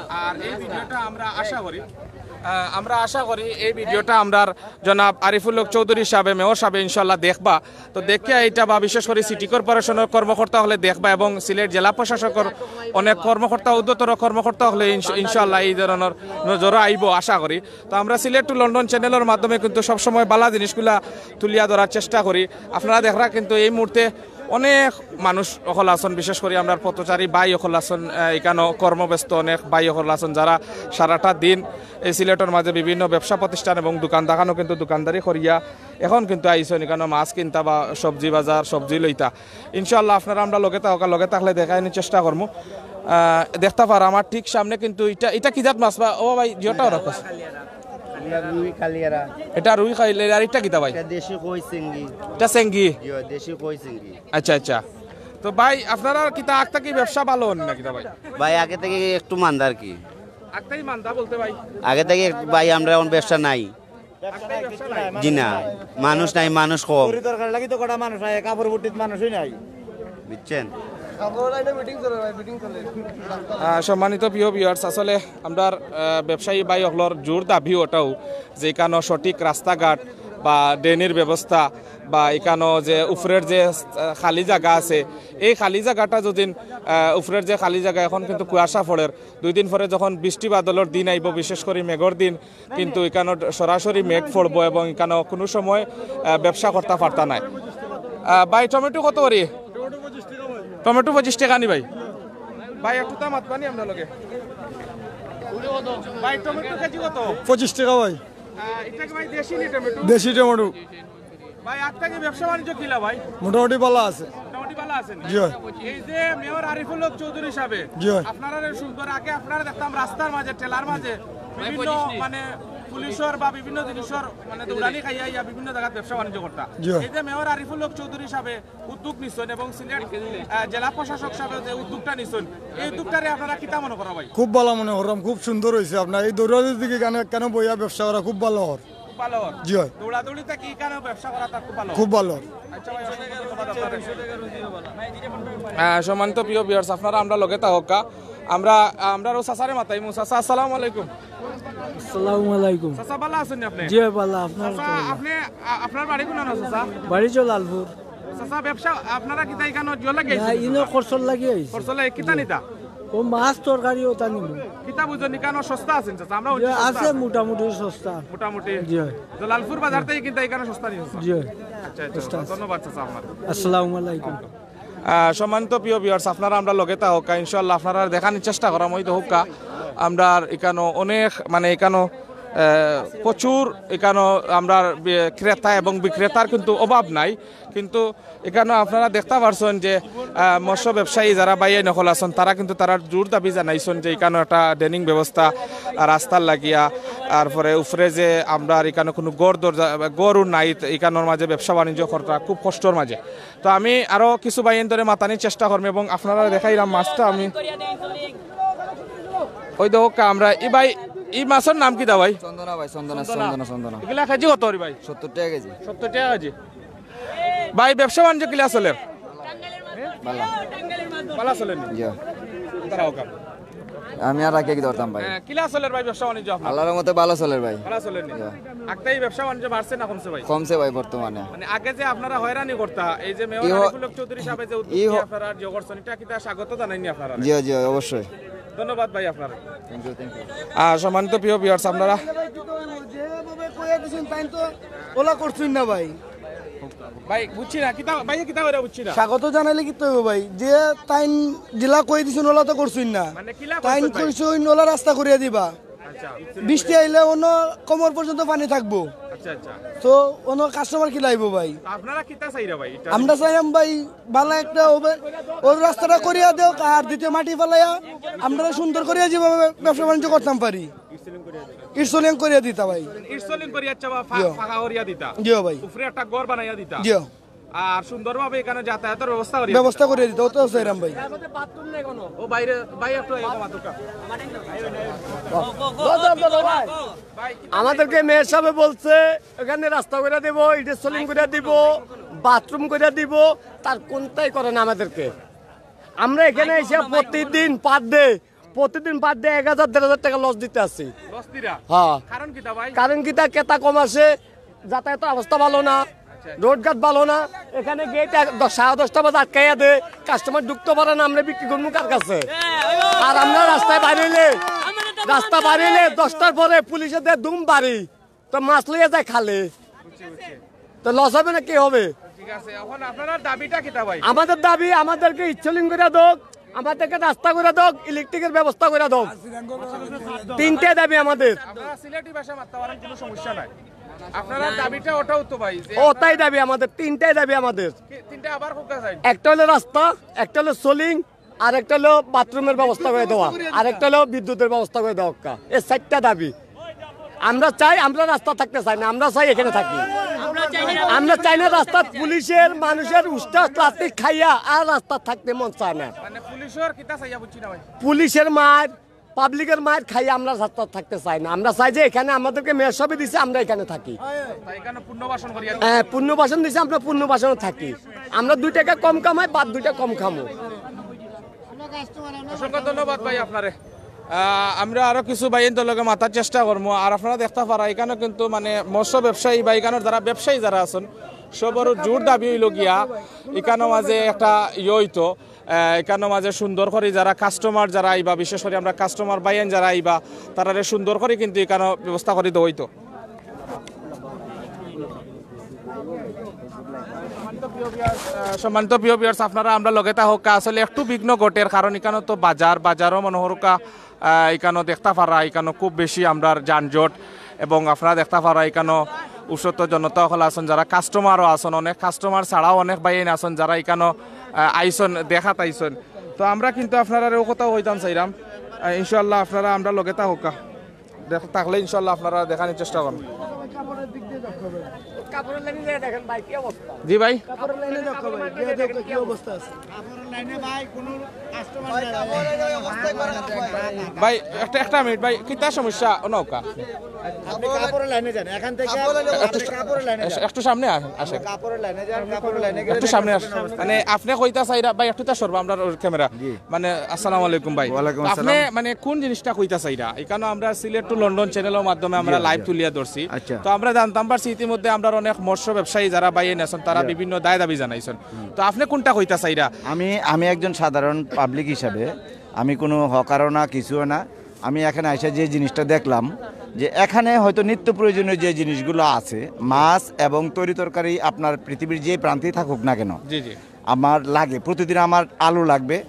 আর এই ভিডিওটা আমরা আশা করি, আহ, আমরা আশা করি এই ভিডিওটা আমরার জনাব আরিফুল হক চৌধুরী সাবে, মেয়র সাবে ইনশাআল্লাহ দেখবা। তো দেখিয়া ইটা বা বিশেষ করি সিটি কর্পোরেশনর কর্মকর্তা অকলে দেখবা এবং সিলেট জেলা প্রশাসকর অনেক কর্মকর্তা, ঊর্ধ্বতর কর্মকর্তা অকলে ইনশ-, ইনশাআল্লাহ ই ধরনর নজরো আইবো আশা করি। তো আমরা সিলেট to লন্ডন চ্যানেলর মাধ্যমে কিন্তু সবসময় ভালা জিনিসগুলা তুলিয়া ধরার চেষ্টা করি। আপনারা দেখরা কিন্তু এই মুহূর্তে অনেক মানুষ অকল আছইন, বিশেষ করি আমরার পথচারী ভাই অকল আছইন, আহ, ইখানো কর্মব্যস্ত অনেক ভাই অকল আছইন, যারা সারাটা দিন এই সিলেটর মাঝে বিভিন্ন ব্যবসা প্রতিষ্ঠান এবং দোকান দেখানো কিন্তু দোকানদারি করিয়া অখন কিন্তু আইছইন ইখানো মাছ কিনতা বা সবজি বাজার, সবজি লইতা। ইনশাআল্লাহ আপনারা আমরার লগে থাকউক্কা, লগে থাকলে দেখানির চেষ্টা করমু। আহ, দেখতা পাররা আমার ঠিক সামনে কিন্তু ইটা, ইটা কি জাত মাছ বা? ও ভাই, জিওটা ওরা কস। ইটা রুই কালিয়ারা। ইটা রুই কালিয়ারা, আর ইটা কিতা ভাই? ইটা দেশি কই চিংড়ি। ইটা চিংড়ি? জি, দেশি কই চিংড়ি। আচ্ছা, আচ্ছা। তো ভাই, আপনারার কিতা আগ থাকি ব্যবসা ভালা অয়নি না কিতা ভাই? ভাই, আগে থাকি একটু মান্দা আর কি। আগ থাকি মান্দা বলতে ভাই? আগে থাকি এক-, ভাই, আমরার অখন ব্যবসা নাই। আগ থাকি ব্যবসা নাই? জি না, মানুষ নাই, মানুষ কম। তরি তরকারি লাগি তো কটা মানুষ নাই, কাপড় বুটিত মানুষই নাই। বুঝছেন? আহ, সম্মানিত প্রিয় ভিউয়ার্স, আসলে আমরার, আহ, ব্যবসায়ী ভাই অকলর জোর দাবি অটাউ যে ইখানো সঠিক রাস্তাঘাট বা ড্রেনের ব্যবস্থা বা ইখানো যে উপরের যে, আহ, খালি জাগা আছে, এই খালি জাগাটা যদি, আহ, উপরের যে খালি জাগা, অখন কিন্তু কুয়াশা পড়ের, দুই দিন পরে যখন বৃষ্টি বাদলর দিন আইবো, বিশেষ করি মেঘর দিন, কিন্তু ইখানো সরাসরি মেঘ পড়বো এবং ইখানো কুনু সময়, আহ, ব্যবসা করতা পারতা নায়। আহ, ভাই, টমেটো কত করি? টমেটো পঁচিশ টেকা নি ভাই? ভাই, একটু দাম মাতবা নি আমরার লগে? ভাই, টমেটো কেজি কত? পঁচিশ টেকা ভাই। আহ, ইটা কি ভাই দেশি নি টমেটো? দেশি টমেটো। ভাই, আগ থাকি ব্যবসা বাণিজ্য কিলা ভাই? মোটামুটি ভালা আছে। মোটামুটি ভালা আছে নি? জি অয়। এই যে মেয়র আরিফুল হক চৌধুরী সাবে, জি অয়। আপনারারে সুন্দর আগে আপনারারে দেখতাম রাস্তার মাঝে, ঠেলার মাঝে, বিভিন্ন মানে পুলিশর বা বিভিন্ন জিনিসর মানে দৌড়ানি খাইয়া ইয়া বিভিন্ন জাগাত ব্যবসা বাণিজ্য করতা। জি অয়। এই যে মেয়র আরিফুল হক চৌধুরী সাবে উদ্যোগ নিছইন এবং সিলেট, আহ, জেলা প্রশাসক সাবে যে উদ্যোগটা নিছইন, এই উদ্যোগটারে আপনারা কিতা মনো কররা ভাই? খুব ভালা মনো কররাম, খুব সুন্দর অইছে। আপনার এই দৌড়াদৌড়ি থাকি কেন, কেন বইয়া ব্যবসা করা খুব ভালা অর। ভালা অর। জি অয়। দৌড়াদৌড়ি থাকি ইখানো ব্যবসা করাটা খুব ভালা। খুব ভালা অর। আচ্ছা ভাই, অসংখ্য ধন্যবাদ আপনারে। আহ, সম্মানিত প্রিয় ভিউয়ার্স, আপনারা আমরার লগে থাকউক্কা। আমরা, আমরার অউ চাচারে মাতাইমু। চাচা, আসসালামু আলাইকুম। আসসালামু আলাইকুম। চাচা, ভালা আছইন নি আপনে? জি অয়, ভালা। আপনার চাচা, আপনে, আ-, আপনার বাড়ি কুনানো চাচা? বাড়ি জলালপুর। চাচা, ব্যবসা আপনারা কিতা ইখানো জিও লাগি আইছইন নি ইনো চাচা? খরচর লাগি আইছি। খরচর লাগি কিতা নিতা? ও মাছ তরকারি ওটা নিব। কিতা বুঝইন নি, ইখানো সস্তা আছে নি চাচা? আমরা যে আছে মোটামুটি সস্তা। মোটামুটি। জি অয়। জলালপুর বাজার থাকি কিনতা ইখানো সস্তা নি চাচা? জি অয়। আচ্ছা, আচ্ছা, সস্তা আছে। ধন্যবাদ চাচা আপনার। আসসালামু আলাইকুম। আহ, সম্মানিত প্রিয় ভিউয়ার্স, আপনারা আমরার লগে থাকউক্কা, ইনশাআল্লাহ আপনারারে দেখানির চেষ্টা করমু। অউ দেখউক্কা, আমরার ইকানো অনেক, মানে, ইকানো, আহ, প্রচুর ইকানো আমরার বি-, ক্রেতা এবং বিক্রেতার কিন্তু অভাব নাই, কিন্তু ইকানো আপনারা দেখতা পারছইন যে, আহ, মৎস্য ব্যবসায়ী যারা ভাইয়াইন অকল আছইন, তারা কিন্তু তারার জোর দাবি জানাইছইন যে ইকানো একটা ড্রেনিং ব্যবস্থা, আহ, রাস্তার লাগিয়া, তারপরে উপরে যে আমরার ইকানো কুনু ঘর দরজা, ঘরও নাই, ইকানোর মাঝে ব্যবসা বাণিজ্য করতা খুব কষ্টর মাঝে। তো আমি আরো কিছু ভাইয়াইন্তরে মাতানির চেষ্টা করমু এবং আপনারারে দেখাইরাম মাছটা আমি। অউ দেখউক্কা আমরা, ই ভাই, ই মাছর নাম কিতা ভাই? চন্দনা ভাই, চন্দনা, চন্দনা। চন্দনা, চন্দনা। ইগুলা কেজি কত করি ভাই? সত্তর টেকা কেজি। সত্তর টেকা কেজি। ভাই, ব্যবসা বাণিজ্য কিলা চলের? ভালা। ভালা চলের নি? জি। দাঁড়াও কা। আমি আর আগে কি ধরতাম ভাই? হ্যাঁ, কিলা চলের ভাই ব্যবসা বাণিজ্য আপনার? আল্লাহর রহমতে ভালা চলের ভাই। ভালা চলের নি? জি। আগতে ই ব্যবসা বাণিজ্য বাড়ছে না কমছে ভাই? কমছে ভাই বর্তমানে। মানে আগে যে আপনারা হয়রানি করতা, এই যে মেয়র ই হ-, আরিফুল হক চৌধুরী সাহেব যে উদ্যোগ ই হ-, নিয়া আপনারা যে করছইন, ইটা কিতা স্বাগত জানাইন নি আপনারা? জি, জি, অবশ্যই। ধন্যবাদ ভাই আপনারে। Thank you, thank you। আহ, সম্মানিত প্রিয় ভিউয়ার্স, আপনারা যেভাবে কইয়া দিছইন, তাইন তো অলা করছইন না ভাই। ভাই, বুঝছি না, কিতা, ভাই, কিতা কইরা বুঝছি না। স্বাগত জানাইলে কিতা অইবো ভাই? যে তাইন যেলা কই দিছইন, অলা তো করছইন না। মানে, কিলা তাইন করছইন ভাই? কইছইন, অলা রাস্তা করিয়া দিবা। আচ্ছা। বৃষ্টি আইলে অনো কোমর পর্যন্ত পানি থাকবো। আচ্ছা, আচ্ছা। তো অনো কাস্টমার কিলা আইবো ভাই? তো আপনারা কিতা চাইরা ভাই? ইটা আমরা চাইরাম ভাই, ভালা একটা হবে, অউ রাস্তাটা করিয়া দেউক, আর দ্বিতীয় মাটি ফালাইয়া আমরা সুন্দর করিয়া যেভাবে ব্যবসা বাণিজ্য করতাম পারি। ইট সলিং করিয়া দিতা ভাই। ইট সলিং করিয়া, আচ্ছা, বা ফা-, ইয়ো। ফাঁকা করিয়া দিতা। জিও ভাই। উপরে একটা ঘর বানাইয়া দিতা। জিও। আর সুন্দরভাবে ইকানো যাতায়াতর ব্যবস্থা করিয়া ব্যবস্থা দিতা। করিয়া দিতা, অউ তো চাইরাম ভাই। ও বাইরে, ভাই একটু এরকম আতুকা। ভাই, আমাদেরকে মেয়র সাহেব বলছে, এখানে রাস্তা করিয়া দিব, ইটের সলিং করিয়া দিব, বাথরুম করিয়া দিব, তার কোনটাই করে না আমাদেরকে। আমরা এখানে এসে প্রতিদিন পার ডে প্রতিদিন বাদ দিয়ে এক হাজার, দেড় হাজার টেকা লস দিতে আছি। লস দিরা? হ্যাঁ। কারণ কিতা ভাই? কারণ কিতা, ক্রেতা কম আসে, যাতায়াতর অবস্থা ভালো না, আচ্ছা। রোডঘাট ভালো না। এখানে গেট এক, দশ, সাড়ে দশটা বাজে আটকাইয়া দে, কাস্টমার ঢুকতে পারে না, আমরা বিক্রি করবো কার কাছে? আর আমরা রাস্তায় বাইরে অইলে, রাস্তা বাইরে অইলে দশটার পরে পুলিশে দেয় ধুম বাড়ি, তো মাছ লইয়া যায় খালে, বুঝছি, বুঝছি। তো লস হবে না কি হবে? ঠিক আছে, এখন আপনারার দাবিটা কিতা ভাই? আমাদের দাবি, আমাদেরকে ইট সলিং করিয়া দেউক, আমাদেরকে রাস্তা করিয়া দেউক, ইলেকট্রিকের ব্যবস্থা করিয়া দেউক। তিনটাই দাবি আমাদের। আপনারা সিলেটি ভাষা মাততা পারইন, কুনু সমস্যা নাই। আপনারার দাবিটা অটাউ তো ভাই, যে অটাই দাবি আমাদের, তিনটাই দাবি আমাদের। কি, তিনটা আবার কউক্কা চাইন? একটা অইলো রাস্তা, একটা অইলো সলিং, আর একটা অইলো বাথরুমের ব্যবস্থা করিয়া দেওয়া, আর একটা অইলো বিদ্যুতের ব্যবস্থা করিয়া দেওয়া। এই চাইরটা দাবি। আমরা চাই, আমরা রাস্তা থাকতে চাই না, আমরা চাই এখানে থাকি। আমরা চাই না রাস্তাত পুলিশের, মানুষের উষ্টা লাথি খাইয়া আর রাস্তাত থাকতে মন চায় না। মানে পুলিশের কিতা চাইয়া বুঝছি না ভাই। পুলিশের মার, পাবলিকের মার খাইয়া আমরা রাস্তাত থাকতে চাই না। আমরা চাই যে এখানে আমাদেরকে মেয়র সাহেবে দিছে, আমরা এখানে থাকি। তাই এখানে পুনর্বাসন করিয়া হ্যাঁ, পুনর্বাসন দিছে, আমরা পুনর্বাসনে থাকি। আমরা দুই টেকা কম কামাই, বাদ দুই টেকা কম খামু। অসংখ্য ধন্যবাদ ভাই আপনারে। আহ, আমরা আরো কিছু ভাইয়াইন্তর লগে মাতার চেষ্টা করমু। আর আপনারা দেখতা পারা, ইকানো কিন্তু মানে মৎস্য ব্যবসায়ী বা ইকানোর যারা ব্যবসায়ী যারা আছইন, সবরউ জোর দাবি অইলো গিয়া, ইকানো মাঝে একটা ইয়ে অইতো, আহ, ইকানো মাঝে সুন্দর করি যারা কাস্টমার যারা আইবা, বিশেষ করি আমরার কাস্টমার ভাইয়াইন যারা আইবা, তারারে সুন্দর করি কিন্তু ইকানো ব্যবস্থা করি দেওয়া অইতো। সম্মানিত প্রিয় ভিউয়ার্স, আহ, সম্মানিত প্রিয় ভিউয়ার্স, আপনারা আমরার লগে থাকউক্কা। আসলে একটু বিঘ্ন ঘটের, কারণ ইকানো তো বাজার, বাজারও মনো করউক্কা, আহ, ইকানো দেখতা পারা, ইকানো খুব বেশি আমরার যানজট, এবং আপনারা দেখতা পারা ইকানো উষ্টা জনতা অকল আছইন, যারা কাস্টমারও আছইন, অনেক কাস্টমার ছাড়াও অনেক ভাইয়াইন আছইন, যারা ইকানো, আহ, আইছইন, দেখাত আইছইন। তো আমরা কিন্তু আপনারারে অউ কথাউ কইতাম চাইরাম, আহ, ইনশাআল্লাহ আপনারা আমরার লগে থাকউক্কা। দেখ-, থাকলে ইনশাআল্লাহ আপনারা দেখানির চেষ্টা করমু। কাপড়ের লাইনে যায় দেখেন ভাই, কি অবস্থা? জি ভাই। কাপড়ের লাইনে দেখো ভাই, গিয়া দেখো কি অবস্থা আছে। ভাই, একটা, একটা মিনিট ভাই, কিতা সমস্যা? ও নৌকা। আপনি কাপড়ের লাইনে যান, এখান থেকে কাপড়ের লাইনে যান। একটু সামনে আসেন, আসেন। কাপড়ের লাইনে যান, কাপড়ের লাইনে গেলে একটু সামনে আসেন। মানে, আপনে কইতা চাইরা, ভাই, একটু তা সরবা, আমরার ক্যামেরা। জি। মানে, আসসালামু আলাইকুম ভাই। ওয়ালাইকুম আপনে, আসসালাম। মানে, কোন জিনিসটা কইতা চাইরা? ইকানো আমরা সিলেট to লন্ডন চ্যানেলর মাধ্যমে আমরা জি, live জি। তুলিয়া ধরছি। আচ্ছা। তো আমরা জানতাম পারছি ইতিমধ্যে আমরার অনেক মৎস্য ব্যবসায়ী যারা ভাইয়াইন আছইন, তারা জি। বিভিন্ন দায় দাবি জানাইছইন। হুম। তো আপনে কোনটা কইতা চাইরা? আমি, আমি একজন সাধারণ পাবলিক হিসাবে আমি কোনো হকারও না, কিছুও না। আমি এখানে এসে যে জিনিসটা দেখলাম, যে এখানে হয়তো নিত্য প্রয়োজনীয় যে জিনিসগুলো আছে, মাছ এবং তরি তরকারি আপনার পৃথিবীর যে প্রান্তেই থাকুক না কেন, জি, জি। আমার লাগে, প্রতিদিন আমার আলু লাগবে,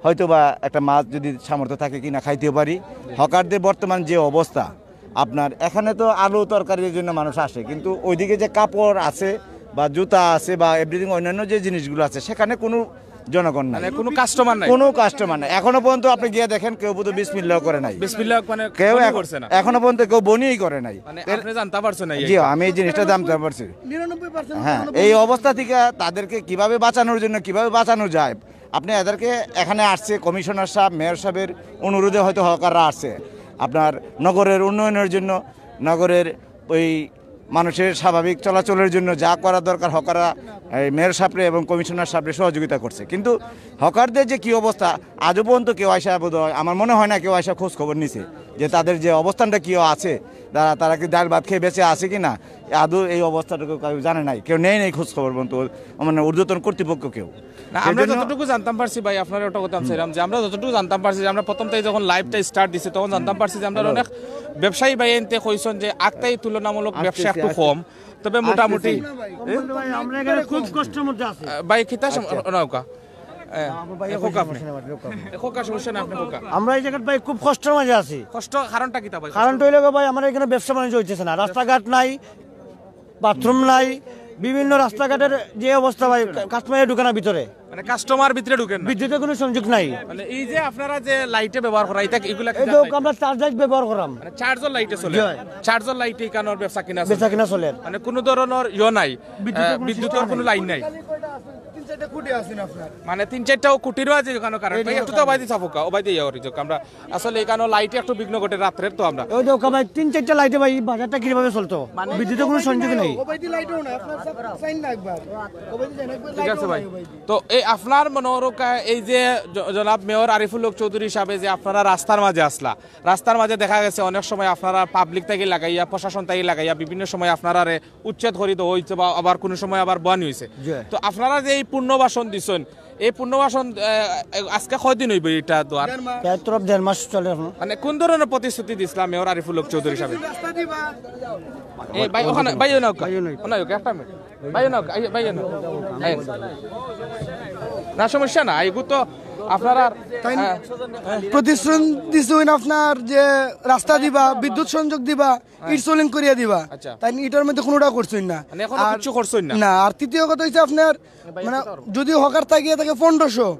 হয়তো বা একটা মাছ যদি সামর্থ্য থাকে কিনা খাইতেও পারি। হকারদের বর্তমান যে অবস্থা, আপনার এখানে তো আলু তরকারির জন্য মানুষ আসে, কিন্তু ওইদিকে যে কাপড় আছে বা জুতা আছে বা এভরিথিং, অন্যান্য যে জিনিসগুলো আছে, সেখানে কোনো জনগণ নাই। মানে কোনো কাস্টমার নাই। কোনো কাস্টমার নাই। এখনো পর্যন্ত আপনি গিয়ে দেখেন, কেউ বোধহয় বিসমিল্লাহ করে নাই। বিসমিল্লাহ মানে কেউ বনি এখন- করছে না। এখনো পর্যন্ত কেউ বনিই করে নাই। মানে আপনি জানতে পারছেন না এই? জি, আমি এই জিনিসটা জানতে পারছি। নিরানব্বই পার্সেন্ট হ্যাঁ, এই অবস্থা থেকে তাদেরকে কিভাবে বাঁচানোর জন্য, কিভাবে বাঁচানো যায়, আপনি এদেরকে, এখানে আসছে কমিশনার সাহেব, মেয়র সাহেবের অনুরোধে হয়তো হকাররা আসছে আপনার নগরের উন্নয়নের জন্য, নগরের ওই মানুষের স্বাভাবিক চলাচলের জন্য যা করা দরকার হকাররা এই মেয়র সাহেবরে এবং কমিশনার সাহেবরে সহযোগিতা করছে। কিন্তু হকারদের যে কি অবস্থা, আজও পর্যন্ত কেউ আইসা বোধ হয়, আমার মনে হয় না কেউ আইসা খোঁজ খবর নিছে যে তাদের যে অবস্থানটা কি আছে, তারা তারা কি ডাল ভাত খেয়ে বেঁচে আছে কি না, আদৌ এই অবস্থাটুকু কেউ জানে নাই, কেউ নেয় নেই খোঁজ খবর পর্যন্ত, মানে ঊর্ধ্বতন কর্তৃপক্ষ কেউ। না, সেই আমরা জন্য- যতটুকু জানতাম পারছি ভাই, আপনার একটা কথা চাইলাম যে আমরা যতটুকু জানতাম পারছি যে আমরা প্রথম তাই যখন লাইভটা স্টার্ট দিছি তখন জানতাম পারছি যে আমরা অনেক ব্যবসায়ী ভাই এনতে কইছেন যে আক্তাই তুলনামূলক ব্যবসা একটু কম, তবে মোটামুটি ভাই, আমরা এখানে খুব কষ্টের মধ্যে আছি। আহ, ভাই কিতা সম- নৌকা খোকা আপনি। খোকা সমস্যা না, আপনি খোকা। আমরা এই জায়গায় ভাই খুব কষ্টের মাঝে আছি। কষ্ট কারণটা কিতা ভাই? কারণটা হইলো গো ভাই, আমার এখানে ব্যবসা বাণিজ্য হইতেছে না, রাস্তাঘাট নাই, বাথরুম নাই, বিভিন্ন রাস্তাঘাটের যে অবস্থা ভাই, কাস্টমারে ঢুকে না ভিতরে, মানে কাস্টমার ভিতরে ঢুকেন না। বিদ্যুতের কোনো সংযোগ নাই। মানে এই যে আপনারা যে লাইটে ব্যবহার করা, এটা এগুলা এই তো আমরা চার্জ লাইট ব্যবহার করাম। মানে চার্জার লাইটে চলে। জি। চার্জার লাইটে এখানোর ব্যবসা কিনা চলে। বেচা কিনা চলে। মানে কোনো ধরনের ইয়ে নাই, বিদ্যুতের আহ, কোনো বিদ্যুতের কোনো লাইন নাই। তিন চারটা খুঁটি আছে না আপনার? মানে তিন চারটা খুঁটিরও আছে এখানে কারেন্ট। ভাই একটু তো বাইরে থাকো, কা- ও বাইরে যাও রিজক। আমরা আসলে এখানে লাইটে একটু বিঘ্ন ঘটে রাত্রের তো আমরা। ওই তো ভাই, তিন চারটা লাইটে ভাই বাজারটা কিভাবে চলতো? বিদ্যুতের কোনো সংযোগ নেই। ওবাইদি লাইটও না, আপনার সাইন না একবার। ওবাইদি যান, একবার ঠিক আছে ভাই। তো এই আপনার মনে করো কা-, এই যে জ- জনাব মেয়র আরিফুল হক চৌধুরী সাহেব যে আপনারা রাস্তার মাঝে আসলা, রাস্তার মাঝে দেখা গেছে অনেক সময় আপনারা পাবলিক থাকি লাগাইয়া, প্রশাসন থাকি লাগাইয়া বিভিন্ন সময় আপনারারে উচ্ছেদ করি দেওয়া হইছে বা আবার কোনো সময় আবার বয়ানি হইছে। জি। তো আপনারা যে এই পুনর্বাসন দিছেন, এই পুনর্বাসন আহ, আজকে কয়দিন হইব এটা দেওয়ার? প্রায় তো দেড় মাস চলে এখন। মানে কোন ধরনের প্রতিশ্রুতি দিছিলাম মেয়র আরিফুল হক চৌধুরী সাহেব? রাস্তা দিবা। এই ভাই ওখানে ভাই না ওকে, ওখানে ওকে একটা মিনিট। ভাই না ওকে, ভাই না। না সমস্যা না, এগু তো আপনারা তাই প্রতিশ্রুতি দিছইন আপনার যে রাস্তা দিবা, বিদ্যুৎ সংযোগ দিবা, ইট সোলিং করিয়া দিবা। আচ্ছা। তাই ইটার মধ্যে কোনোটা করছইন না। মানে এখনো আর কিচ্ছু করছইন না? না, আর তৃতীয় কথা হইছে আপনার মানে যদি হকার থাকিয়া থাকে পনেরোশো,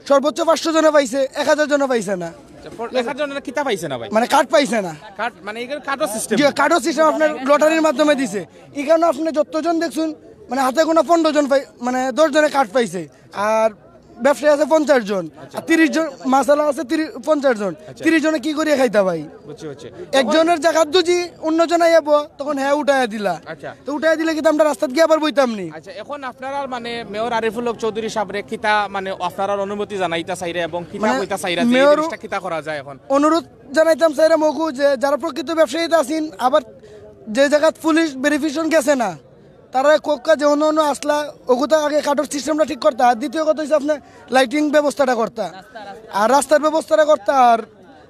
সর্বোচ্চ পাঁচশো জনে পাইছে, এক হাজার জনে পাইছে না। আচ্ছা, ফর- এক হাজার জনের কিতা পাইছে না ভাই? মানে কার্ড পাইছে না। কার্ড মানে এখানে কার্ডও সিস্টেম। জি, কার্ডও সিস্টেম আপনার লটারির মাধ্যমে দিছে। এখানে আপনি যতজন দেখছুন মানে হাতে গোনা পনেরো জন পাই, মানে দশ জনে কার্ড পাইছে। আর ব্যবসায়ী আছে পঞ্চাশ জন, আর তিরিশ জন মাসালা আছে তিরিশ, পঞ্চাশ জন। তিরিশ জনে কি করিয়া খাইতা ভাই? বুঝছি বুঝছি। একজনের জায়গাত দুজি অন্যজন আইয়াবো, তখন হ্যাঁ উঠাইয়া দিলা। আচ্ছা। তো উঠাইয়া দিলে কিন্তু আমরা রাস্তাত গিয়া আবার বইতাম নি। আচ্ছা, এখন আপনারা মানে মেয়র আরিফুল হক চৌধুরী সাহেবরে কিতা মানে আপনারা অনুমতি জানাইতা চাইরা এবং কিতা মানে কইতা চাইরা যে মেয়র- জিনিসটা কিতা করা যায় এখন? অনুরোধ জানাইতাম চাইরা মগু যে যারা প্রকৃত ব্যবসায়ীতে আছেন, আবার যে জায়গাত পুলিশ ভেরিফিকেশন গেছে না, তারা কোক্কা যে অন্য অন্য আসলা, ওগুতা আগে কার্ডর সিস্টেমটা ঠিক করতা। আর দ্বিতীয় কথা হইছে আপনার লাইটিং ব্যবস্থাটা করতা, আর রাস্তার ব্যবস্থাটা করতা, আর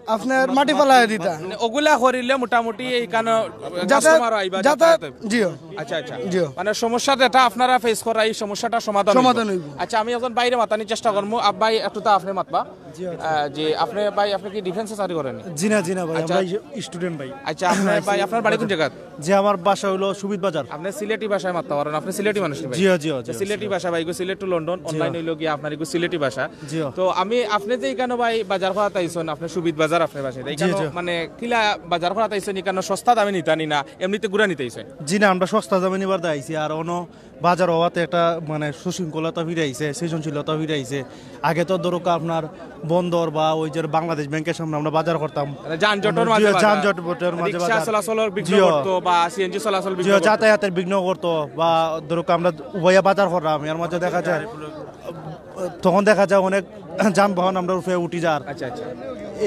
আপনার মাটি ফালাইয়া দিতা। মানে ওগুলা করিলে মোটামুটি এইখানে যাতায়াত- কাস্টমার আইবা, যাতায়াত যাতায়াত। জিও। আচ্ছা আচ্ছা। জিও। মানে সমস্যাটা এটা আপনারা ফেস করা, এই সমস্যাটা সমাধান সমাধান হইব। হইব। আচ্ছা, আমি একজন বাইরে মাতানি চেষ্টা করবো। আব ভাই একটু তো আপনি মাতবা। আহ, জি, আপনি ভাই আপনি কি ডিফেন্সে চাকরি করেন? জি না, জি না ভাই, আচ্ছা। আমরা এই যে স্টুডেন্ট ভাই। আচ্ছা, আপনি ভাই আপনার বাড়ি কোন জায়গা? যে আমার বাসা হলো সুবিদ বাজার। আপনি সিলেটি ভাষায় মাততে পারেন, আপনি সিলেটি মানুষ নি ভাই? জি, জি, জি, আচ্ছা, জি। সিলেটি ভাষা ভাই, গো সিলেট টু লন্ডন, অনলাইন হইলো গিয়া আপনার গো সিলেটি ভাষা। জি। তো আমি আপনি যে এখানে ভাই বাজার করাত আইছেন, আপনি সুবিদ বাজার আপনার বাসা। জি, এখানে জি। মানে কিলা বাজার করাত আইছেন, এখানে সস্তা দামে নিতা নি না এমনিতে গুড়া নিতে আইছেন? জি না, আমরা সস্তা দামে নিবার দা আইছি, আর অন্য বাজার হওয়াতে একটা মানে সুশৃঙ্খলতা ফিরে আইছে, সৃজনশীলতা ফিরে আইছে। আগে তো ধরো আপনার বন্দর বা ওই যে বাংলাদেশ ব্যাংকের সামনে আমরা বাজার করতাম। মানে যানজটের জি, মাঝে বাজার। যানজট ভোটের মাঝে রিক্সা বাজার। চলাচলের বিঘ্ন জি। করতো বা সিএনজি চলাচল বিঘ্ন জি, করতো। যাতায়াতের বিঘ্ন করতো বা ধরো আমরা উভয়ে বাজার করলাম, এর মাঝে দেখা যায় তখন দেখা যায় অনেক যানবাহন আমরা উপরে উঠি যার। আচ্ছা আচ্ছা।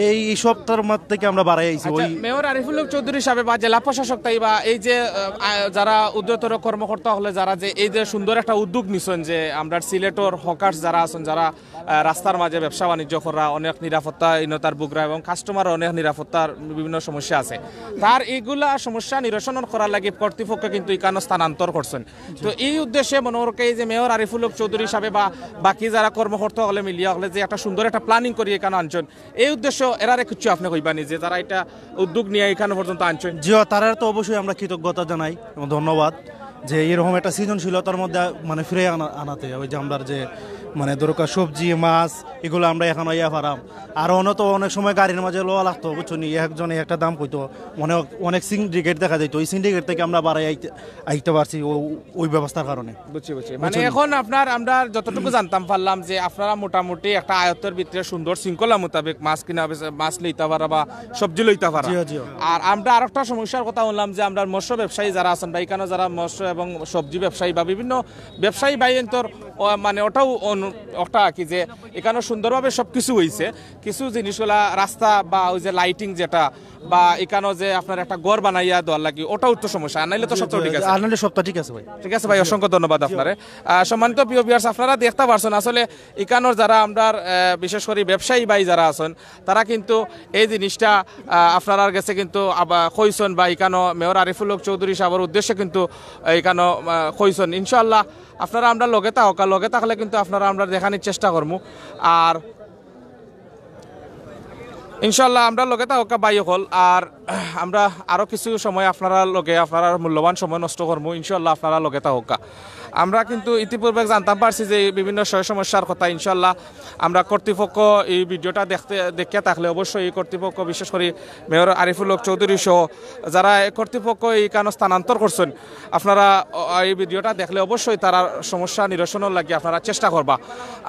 এই এই সপ্তাহের মধ্যে থেকে আমরা বাড়াই আইছি। আচ্ছা, ওই মেয়র আরিফুল হক চৌধুরী সাহেব বা জেলা প্রশাসক তাই বা এই যে আহ, আহ, যারা ঊর্ধ্বতর কর্মকর্তা হলে যারা যে এই যে সুন্দর একটা উদ্যোগ নিছেন যে আমরা সিলেটর হকার্স যারা আছেন, যারা আহ, রাস্তার মাঝে ব্যবসা বাণিজ্য করা, অনেক নিরাপত্তাহীনতার ভুগরা এবং কাস্টমার অনেক নিরাপত্তার বিভিন্ন সমস্যা আছে, তার এইগুলা সমস্যা নিরসন করার লাগি কর্তৃপক্ষ কিন্তু এখানে স্থানান্তর করছেন। তো এই উদ্দেশ্যে মনে হয় এই যে মেয়র আরিফুল হক চৌধুরী সাহেব বা বাকি যারা কর্মকর্তা হলে মিলিয়া হলে যে একটা সুন্দর একটা প্ল্যানিং করি এখানে আনছেন, এই উদ্দেশ্য এরারে কিছু আপনি কইবানি যে তারা এটা উদ্যোগ নিয়ে এখানে পর্যন্ত আনছেন? জি, তারার তো অবশ্যই আমরা কৃতজ্ঞতা জানাই এবং ধন্যবাদ যে এরকম একটা সৃজনশীলতার মধ্যে মানে ফিরে আনা আনাতে ওই যে আমরা যে মানে দরকার সবজি মাছ এগুলো আমরা এখন ইয়া পারাম। আর অন্য তো অনেক সময় গাড়ির মাঝে লওয়া লাগতো, বুঝছো নি? একজনে একটা দাম কইতো, মানে অনেক সিন্ডিকেট দেখা যাইতো, ওই সিন্ডিকেট থেকে আমরা বাড়াই আইতে আইতে পারছি ও ওই ব্যবস্থার কারণে। বুঝছি, বুঝছি। মানে বুঝছেন? এখন আপনার আমরা যতটুকু জানতাম পারলাম যে আপনারা মোটামুটি একটা আয়ত্তর ভিতরে সুন্দর শৃঙ্খলা মোতাবেক মাছ কিনা বেচা, মাছ লইতা পারা বা সবজি লইতা পারা। জি, জি। আর আমরা আরেকটা সমস্যার কথা শুনলাম যে আমরা মৎস্য ব্যবসায়ী যারা আছেন বা এখানে যারা মৎস্য এবং সবজি ব্যবসায়ী বা বিভিন্ন ব্যবসায়ী ভাইন্তর মানে ওটাও অনু- ওটা কি যে এখানে সুন্দরভাবে সবকিছু হইছে, কিছু জিনিসগুলা রাস্তা বা ওই যে লাইটিং যেটা বা এখানে যে আপনার একটা ঘর বানাইয়া দেওয়ার লাগি ওটাও তো সমস্যা, আর নাইলে তো সব তো ঠিক আছে। আর নাইলে সব তো ঠিক আছে ভাই। ঠিক আছে ভাই, অসংখ্য ধন্যবাদ আপনারে। আহ, সম্মানিত প্রিয় ভিউয়ার্স, আপনারা দেখতে পারছেন আসলে ইকানোর যারা আমরা আহ, বিশেষ করে ব্যবসায়ী ভাই যারা আছেন তারা কিন্তু এই জিনিসটা আহ, আপনারার গেছে কিন্তু আবার কইছেন বা ইকানো মেয়র আরিফুল হক চৌধুরী সাহেবের উদ্দেশ্যে কিন্তু ইকানো আহ, কইছেন। ইনশাআল্লাহ আপনারা আমরা লগে থাকা লগে থাকলে কিন্তু আপনারা আমরা দেখানোর চেষ্টা করবো। আর ইনশাআল্লাহ আমরা লগে থাকা ভাই অকল। আর আমরা আরো কিছু সময় আপনারা লগে আপনারা মূল্যবান সময় নষ্ট করবো। ইনশাআল্লাহ আপনারা লগে থাকা আমরা কিন্তু ইতিপূর্বে জানতাম পারছি যে এই বিভিন্ন সয় সমস্যার কথা। ইনশাআল্লাহ আমরা কর্তৃপক্ষ এই ভিডিওটা দেখতে দেখিয়া থাকলে অবশ্যই এই কর্তৃপক্ষ বিশেষ করে মেয়র আরিফুল হক চৌধুরী সহ যারা এই কর্তৃপক্ষ এই কানো স্থানান্তর করছেন আপনারা অ, এই ভিডিওটা দেখলে অবশ্যই তারা সমস্যা নিরসনের লাগি আপনারা চেষ্টা করবা।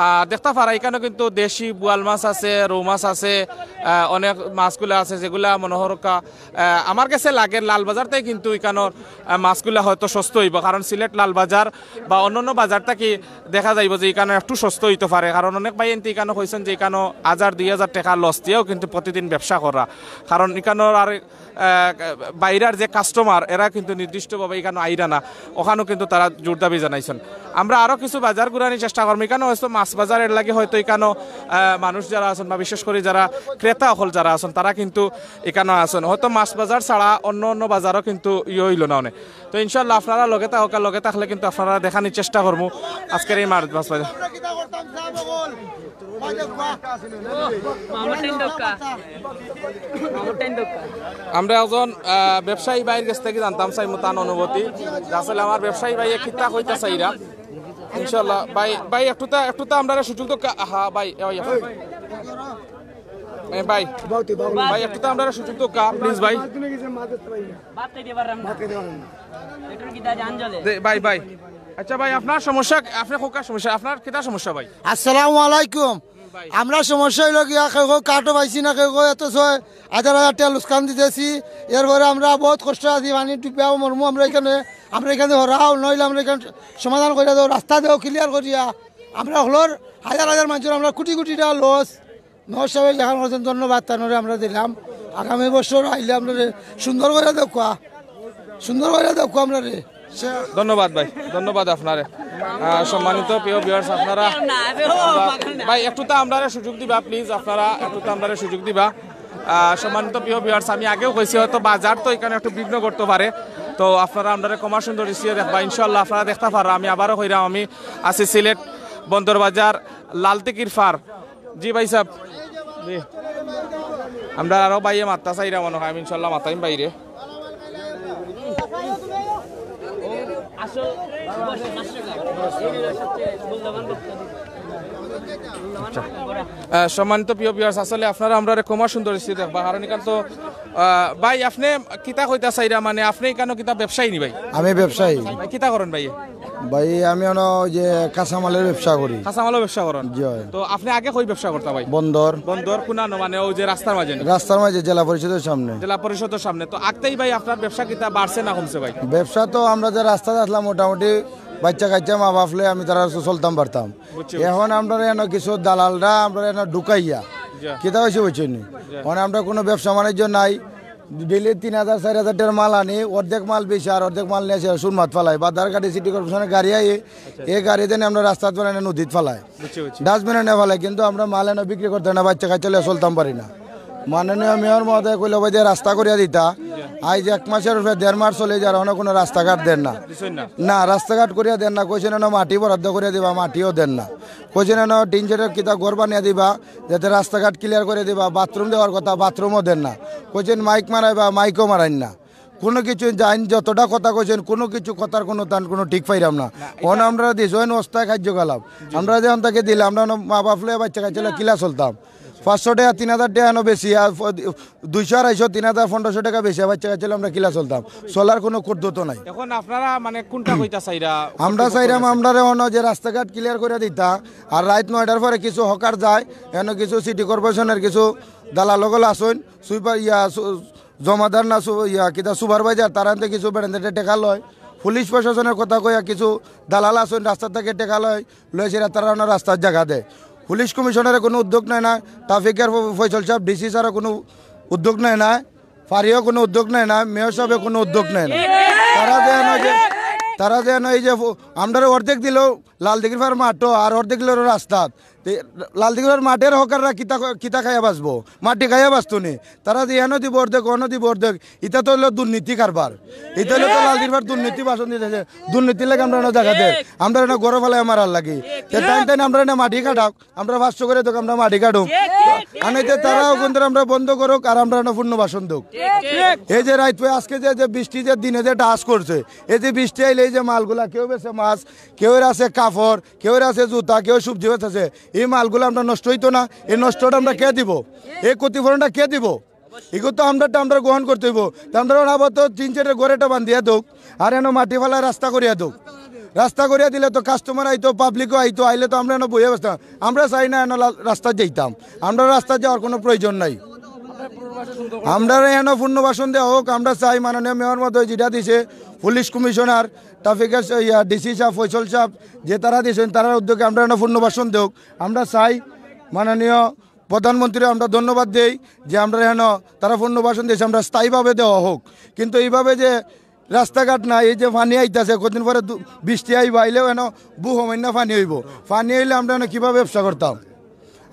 আর দেখতে পারা এখানে কিন্তু দেশি বোয়াল মাছ আছে, রৌ মাছ আছে, আহ, অনেক মাছগুলা আছে যেগুলা মনোহরকা আহ, আমার কাছে লাগে লালবাজার থেকে কিন্তু এখানোর আহ, মাছগুলা হয়তো সস্তা হইব, কারণ সিলেট লালবাজার বা অন্যান্য বাজার থাকি দেখা যাইব যে এখানে একটু সস্তা হইতে পারে, কারণ অনেক ভাই এনতে এখানে কইছেন যে এখানে হাজার দুই হাজার টাকা লস দিয়েও কিন্তু প্রতিদিন ব্যবসা করা, কারণ এখানোর আর আহ, বাইরের যে কাস্টমার এরা কিন্তু নির্দিষ্টভাবে এখানে আইরা না, ওখানেও কিন্তু তারা জোর দাবি জানাইছেন। আমরা আরও কিছু বাজার ঘুরানির চেষ্টা করবো। এখানে হয়তো মাছ বাজার এর লাগে হয়তো এখানে আহ, মানুষ যারা আছেন বা বিশেষ করে যারা ক্রেতা অকল যারা আছেন তারা কিন্তু এখানে আছেন, হয়তো মাছ বাজার ছাড়া অন্য অন্য বাজারও কিন্তু ইয়ে হইল না অনেক। তো ইনশাল্লাহ আপনারা লগে থাকা লগে থাকলে কিন্তু আপনারা দেখানোর চেষ্টা করবো আজকের এই মাছ মাছ বাজার। আমরা একজন আহ, ব্যবসায়ী ভাইয়ের কাছ থেকে জানতাম চাইমু তার অনুভূতি যে আসলে আমার ব্যবসায়ী ভাইয়ে কিতা কইতা চাইরা। ইনশাল্লাহ ভাই, ভাই একটুতা একটুতা আমরা সুযোগ তো হ্যাঁ ভাই, এ ভাই, এ ভাই, ভাই একটুতা আমরা সুযোগ তো প্লিজ ভাই। ভাই ভাই, আচ্ছা ভাই আপনার সমস্যা, আপনার খোকা সমস্যা, আপনার কিতা সমস্যা ভাই? আসসালামু আলাইকুম। আমরা সমস্যা হইল গিয়া কেউ কেউ কাঠও পাইছি না, কেউ কেউ এত ছয় হাজার হাজার টাকা লুকসান দিতেছি। এরপরে আমরা বহুত কষ্ট আছি, পানি ডুবিয়াও মরমু আমরা এখানে। আমরা এখানে হরাও নইলে আমরা এখানে সমাধান করে দেও, রাস্তা দেও ক্লিয়ার করিয়া। আমরা হলোর হাজার হাজার মানুষের আমরা কোটি কোটি টাকা লস। মেয়র সাহেব যেখান করছেন ধন্যবাদ তানরে আমরা দিলাম। আগামী বছর আইলে আপনারে সুন্দর করে দেখুয়া, সুন্দর করে দেখুয়া আপনারে। ধন্যবাদ ভাই, ধন্যবাদ আপনারে। আহ, সম্মানিত প্রিয় ভিউয়ার্স আপনারা ভাই একটু তো আমরারে সুযোগ দিবা প্লিজ, আপনারা একটু তো আমরারে সুযোগ দিবা। আহ, সম্মানিত প্রিয় ভিউয়ার্স আমি আগেও কইছি হয়তো বাজার তো এখানে একটু বিঘ্ন করতে পারে, তো আপনারা আমরারে ক্ষমা সুন্দর দৃষ্টিতে দেখবা। ইনশাআল্লাহ আপনারা দেখতে পারো আমি আবারও কইরাম আমি আছি সিলেট বন্দর বাজার লালতিকির ফার। জি ভাই সাহেব, জি। আমরা আরো ভাইয়ে মাত্তা চাইরা মনে হয়, আমি ইনশাল্লাহ মাতাইম বাইরে। আহ, সম্মানিত প্রিয় ভিউয়ার্স, আসলে আপনারা আমরা ক্ষমা সুন্দর দৃষ্টি দেখবা, কারণ এখানে তো আহ, ভাই আপনি কিতা কইতা চাইরা, মানে আপনি এখানে কিতা ব্যবসায়ী নি ভাই? আমি ব্যবসায়ী। ভাই, কিতা করেন ভাই? ভাই আমি অনো ওই যে কাঁচামালের ব্যবসা করি। কাঁচামালও ব্যবসা করেন? জি অয়। তো আপনি আগে কই ব্যবসা করতা ভাই? বন্দর। বন্দর কোনানো, মানে ওই যে রাস্তার মাঝে নি? রাস্তার মাঝে জেলা পরিষদের সামনে। জেলা পরিষদের সামনে। তো আগতেই ভাই আপনার ব্যবসা কিতা বাড়ছে না কমছে ভাই? ব্যবসা তো আমরা যে রাস্তাত আসলাম মোটামুটি বাচ্চা কাচ্চা মা বাপ লই আমি তারা চলতাম পারতাম। বুঝছি। এখন আমরা এনে কিছু দালালরা আমরা এনে ঢুকাইয়া কিতা অইছে বুঝছইন নি? মানে আমরা কুনু ব্যবসা বাণিজ্য নাই। ডেইলি তিন হাজার, চাইর হাজার টেকার মাল আনি, অর্ধেক মাল বেচি আর অর্ধেক মাল নিয়া সুরমাত ফালাই। বাজারঘাটে সিটি কর্পোরেশনের গাড়ি আইয়ে, এই গাড়িদি নি আমরা রাস্তাত ফালাই না, নদীত ফালাই, ডাস্টবিনে নিয়া ফালাই, কিন্তু আমরা মাল এনো বিক্রি করতাম পারি না, বাইচ্চা কাইচ্চা লইয়া চলতাম পারি না। মাননীয় মেয়র মহোদয় কইলো, "ভাই, যে রাস্তা করিয়া দিতা।" আইজ এক মাসর উপরে, দেড় মাস চলি যার, অনো কুনু রাস্তাঘাট দেন না। না, রাস্তাঘাট করিয়া দেন না। কইছইন এনো মাটি বরাদ্দ করিয়া দিবা, মাটিও দেন না। কইছইন এনো টিন শেডের কিতা ঘর বানাইয়া দিবা, যাতে রাস্তাঘাট ক্লিয়ার করি দিবা। বাথরুম দেওয়ার কথা, বাথরুমও দেন না। কইছইন মাইক মারাইবা, মাইকও মারাইন না। কুনু কিছু যাইন, যতটা কথা কইছইন, কুনু কিছু কথার কুনু তান কুনু ঠিক পাইরাম না। অনো আমরারে দিছইন অস্থায়ী কার্যকলাপ। আমরা যেখান থাকি দিলে, আমরা অনো মা বাপ লইয়া বাইচ্চা কাইচ্চা লইয়া কিলা চলতাম? পাঁচশো টেকা, তিন হাজার টেকা এনো বেচি, আর ফ-, দুইশো, আড়াইশো, তিন হাজার, পনেরোশো টেকা বেচি বাইচ্চা কাইচ্চা লইয়া আমরা কিলা চলতাম? চলার কুনু কুদ্দুত নাই। এখন আপনারা মানে কুনটা কইতা চাইরা? আমরা চাইরাম, আমরারে অনো যে রাস্তাঘাট ক্লিয়ার করিয়া দিতা, আর রাইত নয়টার পরে কিছু হকার যায়, এনো কিছু সিটি কর্পোরেশনের কিছু দালাল অকল আছইন, সুইপার ইয়া সু-, জমাদার না সু-, ইয়া কিতা সুপারভাইজার, তারা এনতে কিছু বেড়াইন্তে টেকা লয়। পুলিশ প্রশাসনের কথা কইয়া কিছু দালাল আছইন, রাস্তা থাকি টেকা লয়, লইয়া তারা অনো রাস্তার জাগা দেয়। পুলিশ কমিশনারে কুনু উদ্যোগ নেয় না, ট্রাফিকের ফ-, ফয়সল সাব, ডিসি স্যারও কুনু উদ্যোগ নেয় না, ফারিও কুনু উদ্যোগ নেয় না, মেয়র সাবে কুনু উদ্যোগ নেয় না। তারা যে এনো যে, তারা যে এনো এই যে ফ-, আমরারে অর্ধেক দিলো লালদিঘির পার মাঠো, আর অর্ধেক দিলো রাস্তাত। তে লালদিঘির পার মাঠের হকাররা কিতা ক-, কিতা খাইয়া বাঁচবো? মাটি খাইয়া বাঁচতো নি। তারা যে এনো দিবো অর্ধেক, অনো দিবো অর্ধেক, ইতা তো অইলো দুর্নীতি কারবার। ইতা অইলো তো লালদিঘির পার দুর্নীতি ভাষণ দিতেছে। দুর্নীতির লাগি আমরারে এনো জাগা দেয়, আমরারে এনো ঘরো ফালাইয়া মারার লাগি। তে তাইন তাইন আমরারে এনো মাটি কাটাউক, আমরা পাঁচশো করি দেউক, আমরা মাটি কাটুম। আর নাইতে তারা অখান থাকি আমরারে বন্ধ করুক, আর আমরারে এনো পুনর্বাসন দেউক। এই যে রাইত পয় আজকে যে, যে বৃষ্টি যে দিনে যে ডাস করছে, এই যে বৃষ্টি আইলে এই যে মালগুলা, কেউ বেচে মাছ, কেউর আছে কাপড়, কেউর আছে জুতা, কেউ সবজি বেচতেছে, এই মালগুলা আমরার নষ্ট অইতো না? এই নষ্টটা আমরারে কে দিবো? এই ক্ষতিপূরণটা কে দিবো? ইগু তো আমরারটা আমরারে গ্রহণ করতে অইবো। তে আমরারে আপাতত টিন শেডের ঘর একটা বান্ধিয়া দেউক, আর এনো মাটি ফালাইয়া রাস্তা করিয়া দেউক। রাস্তা করিয়া দিলে তো কাস্টমার আইতো, পাবলিকও আইতো, আইলে তো আমরা এনো বইয়া বসতাম। আমরা চাই না এনো লা-, রাস্তাত যাইতাম, আমরা রাস্তাত যাওয়ার কুনু প্রয়োজন নাই। আমরারে এনো পুনর্বাসন দেওয়া হোক, আমরা চাই মাননীয় মেয়র মহোদয় যেটা দিছে, পুলিশ কমিশনার, ট্রাফিকের সে-, ইয়া, ডিসি সাব, ফয়সল সাব, যে তারা দিছইন, তারার উদ্যোগে আমরারে এনো পুনর্বাসন দেউক। আমরা চাই মাননীয় প্রধানমন্ত্রীরে আমরা ধন্যবাদ দেই যে আমরারে এনো তারা পুনর্বাসন দিছে, আমরা স্থায়ীভাবে দেওয়া হোক। কিন্তু এইভাবে যে রাস্তাঘাট নাই, এই যে পানি আইতাছে, কদিন পরে দু-, বৃষ্টি আইবো, আইলেও এনো বু হমাইন্না পানি অইবো। পানি আইলে আমরা এনো কিভাবে ব্যবসা করতাম?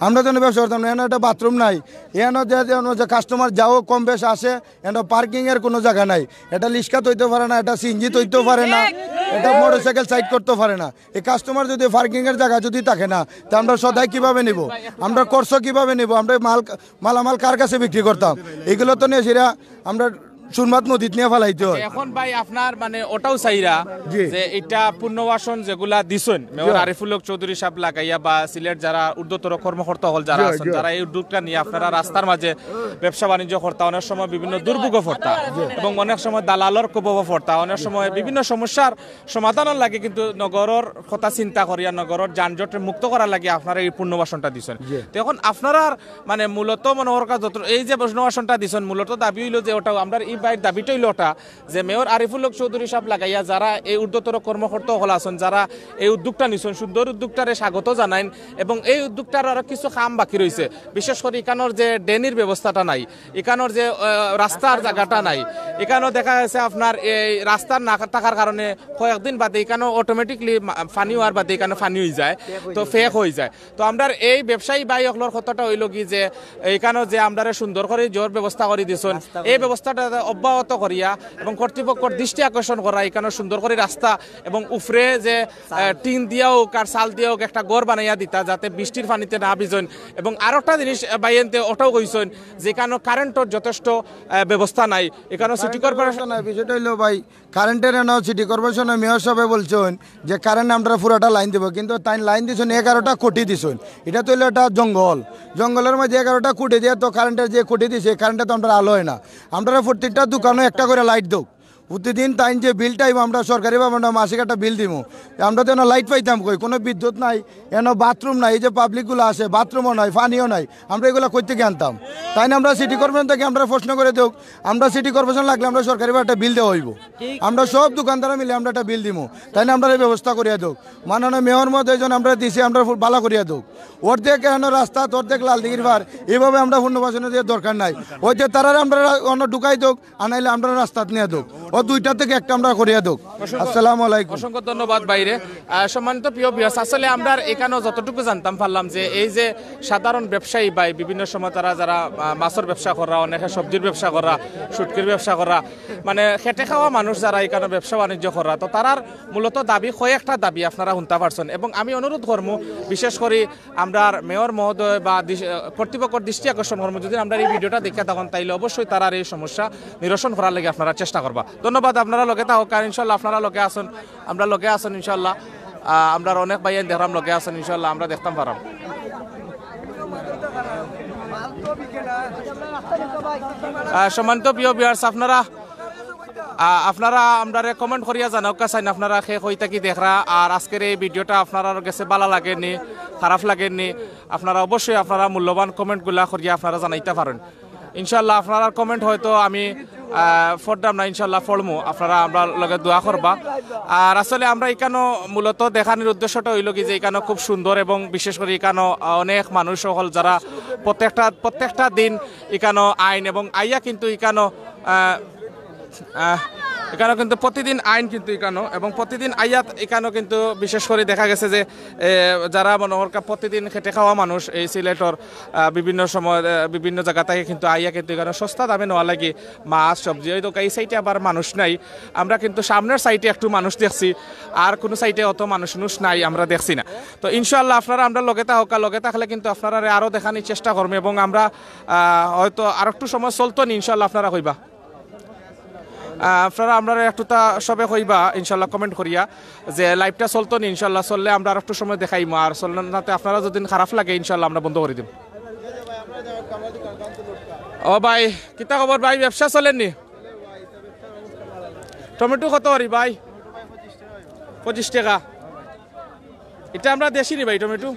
আমরা তো এনো ব্যবসা করতাম না, এনো একটা বাথরুম নাই, এনো যে, যে, এনো যে কাস্টমার যাও কম বেশ আসে, এনো পার্কিং এর কুনু জাগা নাই, এটা রিক্সা থইতে পারে না, এটা সিএনজি থইতে পারে না, এটা মোটরসাইকেল সাইড করতে পারে না। এই কাস্টমার যদি পার্কিং এর জাগা যদি থাকে না, তে আমরা সদাই কিভাবে নিবো? আমরা খরচ কিভাবে নিবো? আমরা মাল, মালামাল কার কাছে বিক্রি করতাম? এগুলো তো নিয়া সেরা আমরা সুরমাত নদীত নিয়া ফালাইতে অয়। এখন ভাই আপনার মানে ওটাও চাইরা জি। যে এটা পুনর্বাসন যেগুলা দিছইন মেয়র জি। আরিফুল হক চৌধুরী সাহেব লাগাইয়া বা সিলেট যারা ঊর্ধ্বতর কর্মকর্তা অকল যারা জি, আছইন, জি। তারা এই উদ্যোগটা নিয়া আপনারা রাস্তার মাঝে ব্যবসা বাণিজ্য করতা, অনেক সময় বিভিন্ন দুর্ভোগও পড়তা এবং অনেক সময় দালালর কবলও পড়তা, অনেক সময় বিভিন্ন সমস্যার সমাধানর লাগি কিন্তু নগরর কথা চিন্তা করিয়া নগরর যানজট মুক্ত করার লাগি আপনারা এই পুনর্বাসনটা দিছইন। জি। তো এখন আপনারার মানে মূলত মনে করকা যত এই যে পুনর্বাসনটা দিছইন, মূলত দাবি অইলো যে ওটা আমরার এই ভাইর দাবিটা অইলো ওটা যে মেয়র আরিফুল হক চৌধুরী সাহেব লাগাইয়া যারা এই ঊর্ধ্বতর কর্মকর্তা অকল আছইন, যারা এই উদ্যোগটা নিছইন, সুন্দর উদ্যোগটারে স্বাগত জানাইন এবং এই উদ্যোগটার আরো কিছু কাম বাকি রইছে। বিশেষ করি ইকানোর যে ড্রেনের ব্যবস্থাটা নাই, ইকানোর যে, আহ, রাস্তার জাগাটা নাই, ইকানো দেখা গেছে আপনার এই রাস্তার না থাকার কারণে কয়েকদিন বাদে ইকানো অটোমেটিকলি মা-, পানি অওয়ার বাদে ইকানো পানি অইযায়, তো ফেক অইযায়। তো আমরার এই ব্যবসায়ী ভাই অকলর কথাটা অইলো কি যে ইকানো যে আমরারে সুন্দর করি জোর ব্যবস্থা করি দিছইন, এই ব্যবস্থাটা অব্যাহত করিয়া এবং কর্তৃপক্ষর দৃষ্টি আকর্ষণ করা ইকানো সুন্দর করি রাস্তা এবং উপরে যে, আহ, টিন দিয়া হোক আর চাল দিয়া হোক একটা ঘর বানাইয়া দিতা যাতে বৃষ্টির পানিতে না ভিজইন। এবং আরোটা জিনিস, আহ, ভাইয়াইন্তে ওটাও কইছইন যে ইকানো কারেন্টর যথেষ্ট, আহ, ব্যবস্থা নাই, ইকানো সিটি কর্পোরেশন নাই। বিষয়টা অইলো ভাই, কারেন্টের এনো সিটি কর্পোরেশনের মেয়র সাহেব বলছইন যে কারেন্ট আমরা পুরাটা লাইন দিব, কিন্তু তাইন লাইন দিছইন এগারোটা খুঁটি দিছইন। এটা তো অইলো একটা জঙ্গল, জঙ্গলের মাঝে এগারোটা খুঁটি দিয়া তো কারেন্টের যে খুঁটি দিছে, কারেন্টে তো আমরার আলো অয় না। আমরারে প্রত্যেকটা দোকানো একটা করি লাইট দেউক, প্রতিদিন তাইন যে বিলটা আইবো, আমরা সরকারিভাবে আমরা মাসিক একটা বিল দিমু। আমরা তো এনো লাইট পাইতাম কই, কোনো বিদ্যুৎ নাই, এনো বাথরুম নাই, এই যে পাবলিকগুলা আছে, বাথরুমও নাই, পানিও নাই, আমরা এগুলা কই থাকি আনতাম? তাইন আমরা সিটি কর্পোরেশন থাকি আমরা প্রশ্ন করি দেউক, আমরা সিটি কর্পোরেশন লাগলে আমরা সরকারিভাবে একটা বিল দেওয়া অইবো। আমরা সব দোকানদার মিলে আমরা একটা বিল দিমু, তাইন আমরা এই ব্যবস্থা করিয়া দেউক। মাননীয় মেয়র মহোদয় জন আমরা দিছি, আমরা বালা করিয়া দেউক। অর্ধেক এনো রাস্তা, অর্ধেক লালদিঘির পার, এইভাবে আমরা পুনর্বাসন দেওয়ার দরকার নাই। ওই যে তারারে আমরা অনো ঢুকাই দেউক, আর নাইলে আমরা রাস্তাত নিয়া দেউক, ও দুইটা থাকি একটা আমরা করিয়া দেউক। আসসালামু আলাইকুম। অসংখ্য ধন্যবাদ ভাইরে। আহ, সম্মানিত প্রিয় ভিউয়ার্স, আসলে আমরা এখানো যতটুকু জানতাম পারলাম যে এই যে সাধারণ ব্যবসায়ী ভাই, বিভিন্ন সময় তারা যারা, আহ, মাছর ব্যবসা করা, অনেকে সবজির ব্যবসা করা, শুটকির ব্যবসা করা, মানে খেটে খাওয়া মানুষ যারা এখানো ব্যবসা বাণিজ্য করা, তো তারার মূলত দাবি, কয়েকটা দাবি আপনারা হুনতা পারছইন। এবং আমি অনুরোধ করমু, বিশেষ করি আমরার মেয়র মহোদয় বা দিশ-, আহ, কর্তৃপক্ষর দৃষ্টি আকর্ষণ করমু, যদি আমরার এই ভিডিওটা দেখিয়া থাকইন, তাইলে অবশ্যই তারার এই সমস্যা নিরসন করার লাগি আপনারা চেষ্টা করবা। ধন্যবাদ, আপনারা লগে থাকউক্কা, আর ইনশাল্লাহ আপনারা লগে আছইন, আমরার লগে আছইন ইনশাল্লাহ। আহ, আমরার অনেক ভাইয়াইন দেখরাম লগে আছইন, ইনশাল্লাহ আমরা দেখতাম পাররাম। আহ, সম্মানিত প্রিয় ভিউয়ার্স, আপনারা, আহ, আপনারা আমরারে কমেন্ট করিয়া জানাউক্কা চাইন, আপনারা কে কই থাকি দেখরা, আর আজকের এই ভিডিওটা আপনারার গেছে বালা লাগের নি, খারাপ লাগের নি, আপনারা অবশ্যই আপনারা মূল্যবান কমেন্টগুলা করিয়া আপনারা জানাইতা পারইন। ইনশাল্লাহ আপনারার কমেন্ট হয়তো আমি, আহ, পড়রাম না, ইনশাল্লাহ পড়মু, আপনারা আমরার লগে দোয়া করবা। আর আসলে আমরা ইখানো মূলত দেখানির উদ্দেশ্যটা অইলো কি যে ইখানো খুব সুন্দর এবং বিশেষ করি ইখানো, আহ, অনেক মানুষ অকল যারা প্রত্যেকটা, প্রত্যেকটা দিন ইখানো আইন এবং আইয়া কিন্তু ইখানো, আহ, আহ, ইখানো কিন্তু প্রতিদিন আইন কিন্তু ইখানো এবং প্রতিদিন আইয়া ইখানো কিন্তু বিশেষ করি দেখা গেছে যে, এ, যারা মনে করকা প্রতিদিন খেটে খাওয়া মানুষ এই সিলেটর, আহ, বিভিন্ন সময়, আহ, বিভিন্ন জাগা থাকি কিন্তু আইয়া কিন্তু ইখানো সস্তা দামে নেওয়া লাগি মাছ, সবজি। ওই তো এই সাইডে আবার মানুষ নাই, আমরা কিন্তু সামনের সাইডে একটু মানুষ দেখছি, আর কোনো সাইডে অত মানুষ উনুষ নাই, আমরা দেখছি না। তো ইনশাআল্লাহ আপনারা আমরার লগে থাকউক্কা, লগে থাকলে কিন্তু আপনারারে আরও দেখানির চেষ্টা করমু এবং আমরা, আহ, হয়তো আর একটু সময় চলতো নি, ইনশাআল্লাহ আপনারা কইবা। আহ, আপনারা আমরারে একটু তা সবে কইবা ইনশাআল্লাহ কমেন্ট করিয়া যে লাইভটা চলতো নি, ইনশাআল্লাহ চললে আমরা আর একটু সময় দেখাইমু, আর চললে না তে আপনারা যদি খারাপ লাগে ইনশাআল্লাহ আমরা বন্ধ করি দিমু। ও ভাই, কিতা খবর ভাই, ব্যবসা চলের নি? টমেটো কত করি ভাই? পঁচিশ টাকা। ইটা আমরা দেশি নি ভাই টমেটো?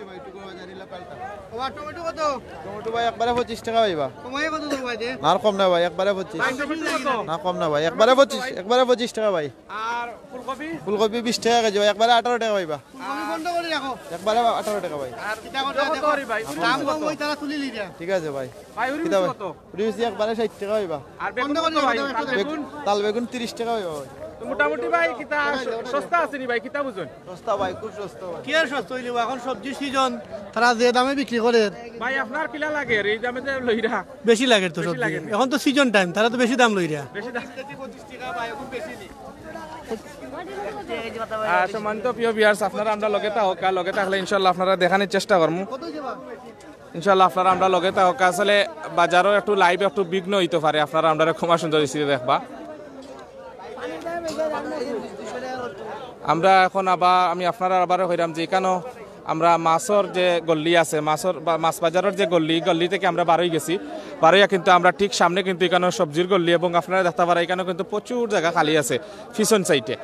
বাবা, টমেটো কত? টমেটো ভাই একবারে পঁচিশ টাকা পাইবা। কমাই কত দেবো ভাই? আর কম না ভাই, একবারে পঁচিশ। ভাই, টমেটো কত? না কম না ভাই, একবারে পঁচিশ, একবারে পঁচিশ টাকা ভাই। আর ফুলকপি? ফুলকপি বিশ টাকা কেজি ভাই, একবারে আঠারো টাকা পাইবা। ফুলকপি বন্ধ করে রাখো। একবারে আঠারো টাকা ভাই। আর কিতা কত করি ভাই? দাম কম, ওই তারা তুলি লিরা। ঠিক আছে ভাই। ভাই, উড়ি কিতা মিষ্টি ভাই? কত? উড়ি মিষ্টি একবারে ষাট টাকা পাইবা। আর বেগুন কত ভাই? তাল বেগুন? তাল বেগুন তিরিশ টাকা পাইবা ভাই। তো মোটামুটি ভাই, কিতা স-, সস্তা আছে নি ভাই? কিতা বুঝইন? সস্তা ভাই, খুব সস্তা ভাই। কি আর সস্তা অইলে, এখন সবজি সিজন, তারা যে দামে বিক্রি করে। ভাই, আপনার কিলা লাগে এই দামে যে লইরা? বেশি লাগে তো বেশি সবজি। লাগে নি? এখন তো সিজন টাইম, তারা তো বেশি দাম লইরা। বেশি দাম। আহ, সম্মানিত প্রিয় ভিউয়ার্স, আপনারা আমরার লগে থাকউক্কা, লগে থাকলে ইনশাআল্লাহ আপনারারে দেখানির চেষ্টা করমু। ইনশাআল্লাহ আপনারা আমরার লগে থাকউক্কা। আসলে বাজারও একটু লাইভ একটু বিঘ্ন অইতো পারে, আপনারা আমরারে ক্ষমা সুন্দর দৃষ্টিতে দেখবা। আমরা এখন আবার, আমি আপনারারে আবারও কইরাম যে ইখানো আমরা মাছর যে গল্লি আছে, মাছর বা-, মাছ বাজারর যে গল্লি, ই গল্লি থাকি আমরা বার অই গেছি। বার অইয়া কিন্তু আমরা ঠিক সামনে কিন্তু ইখানো সবজির গল্লি এবং আপনারা দেখতা পাররা ইখানো কিন্তু প্রচুর জাগা খালি আছে পিছন সাইডে।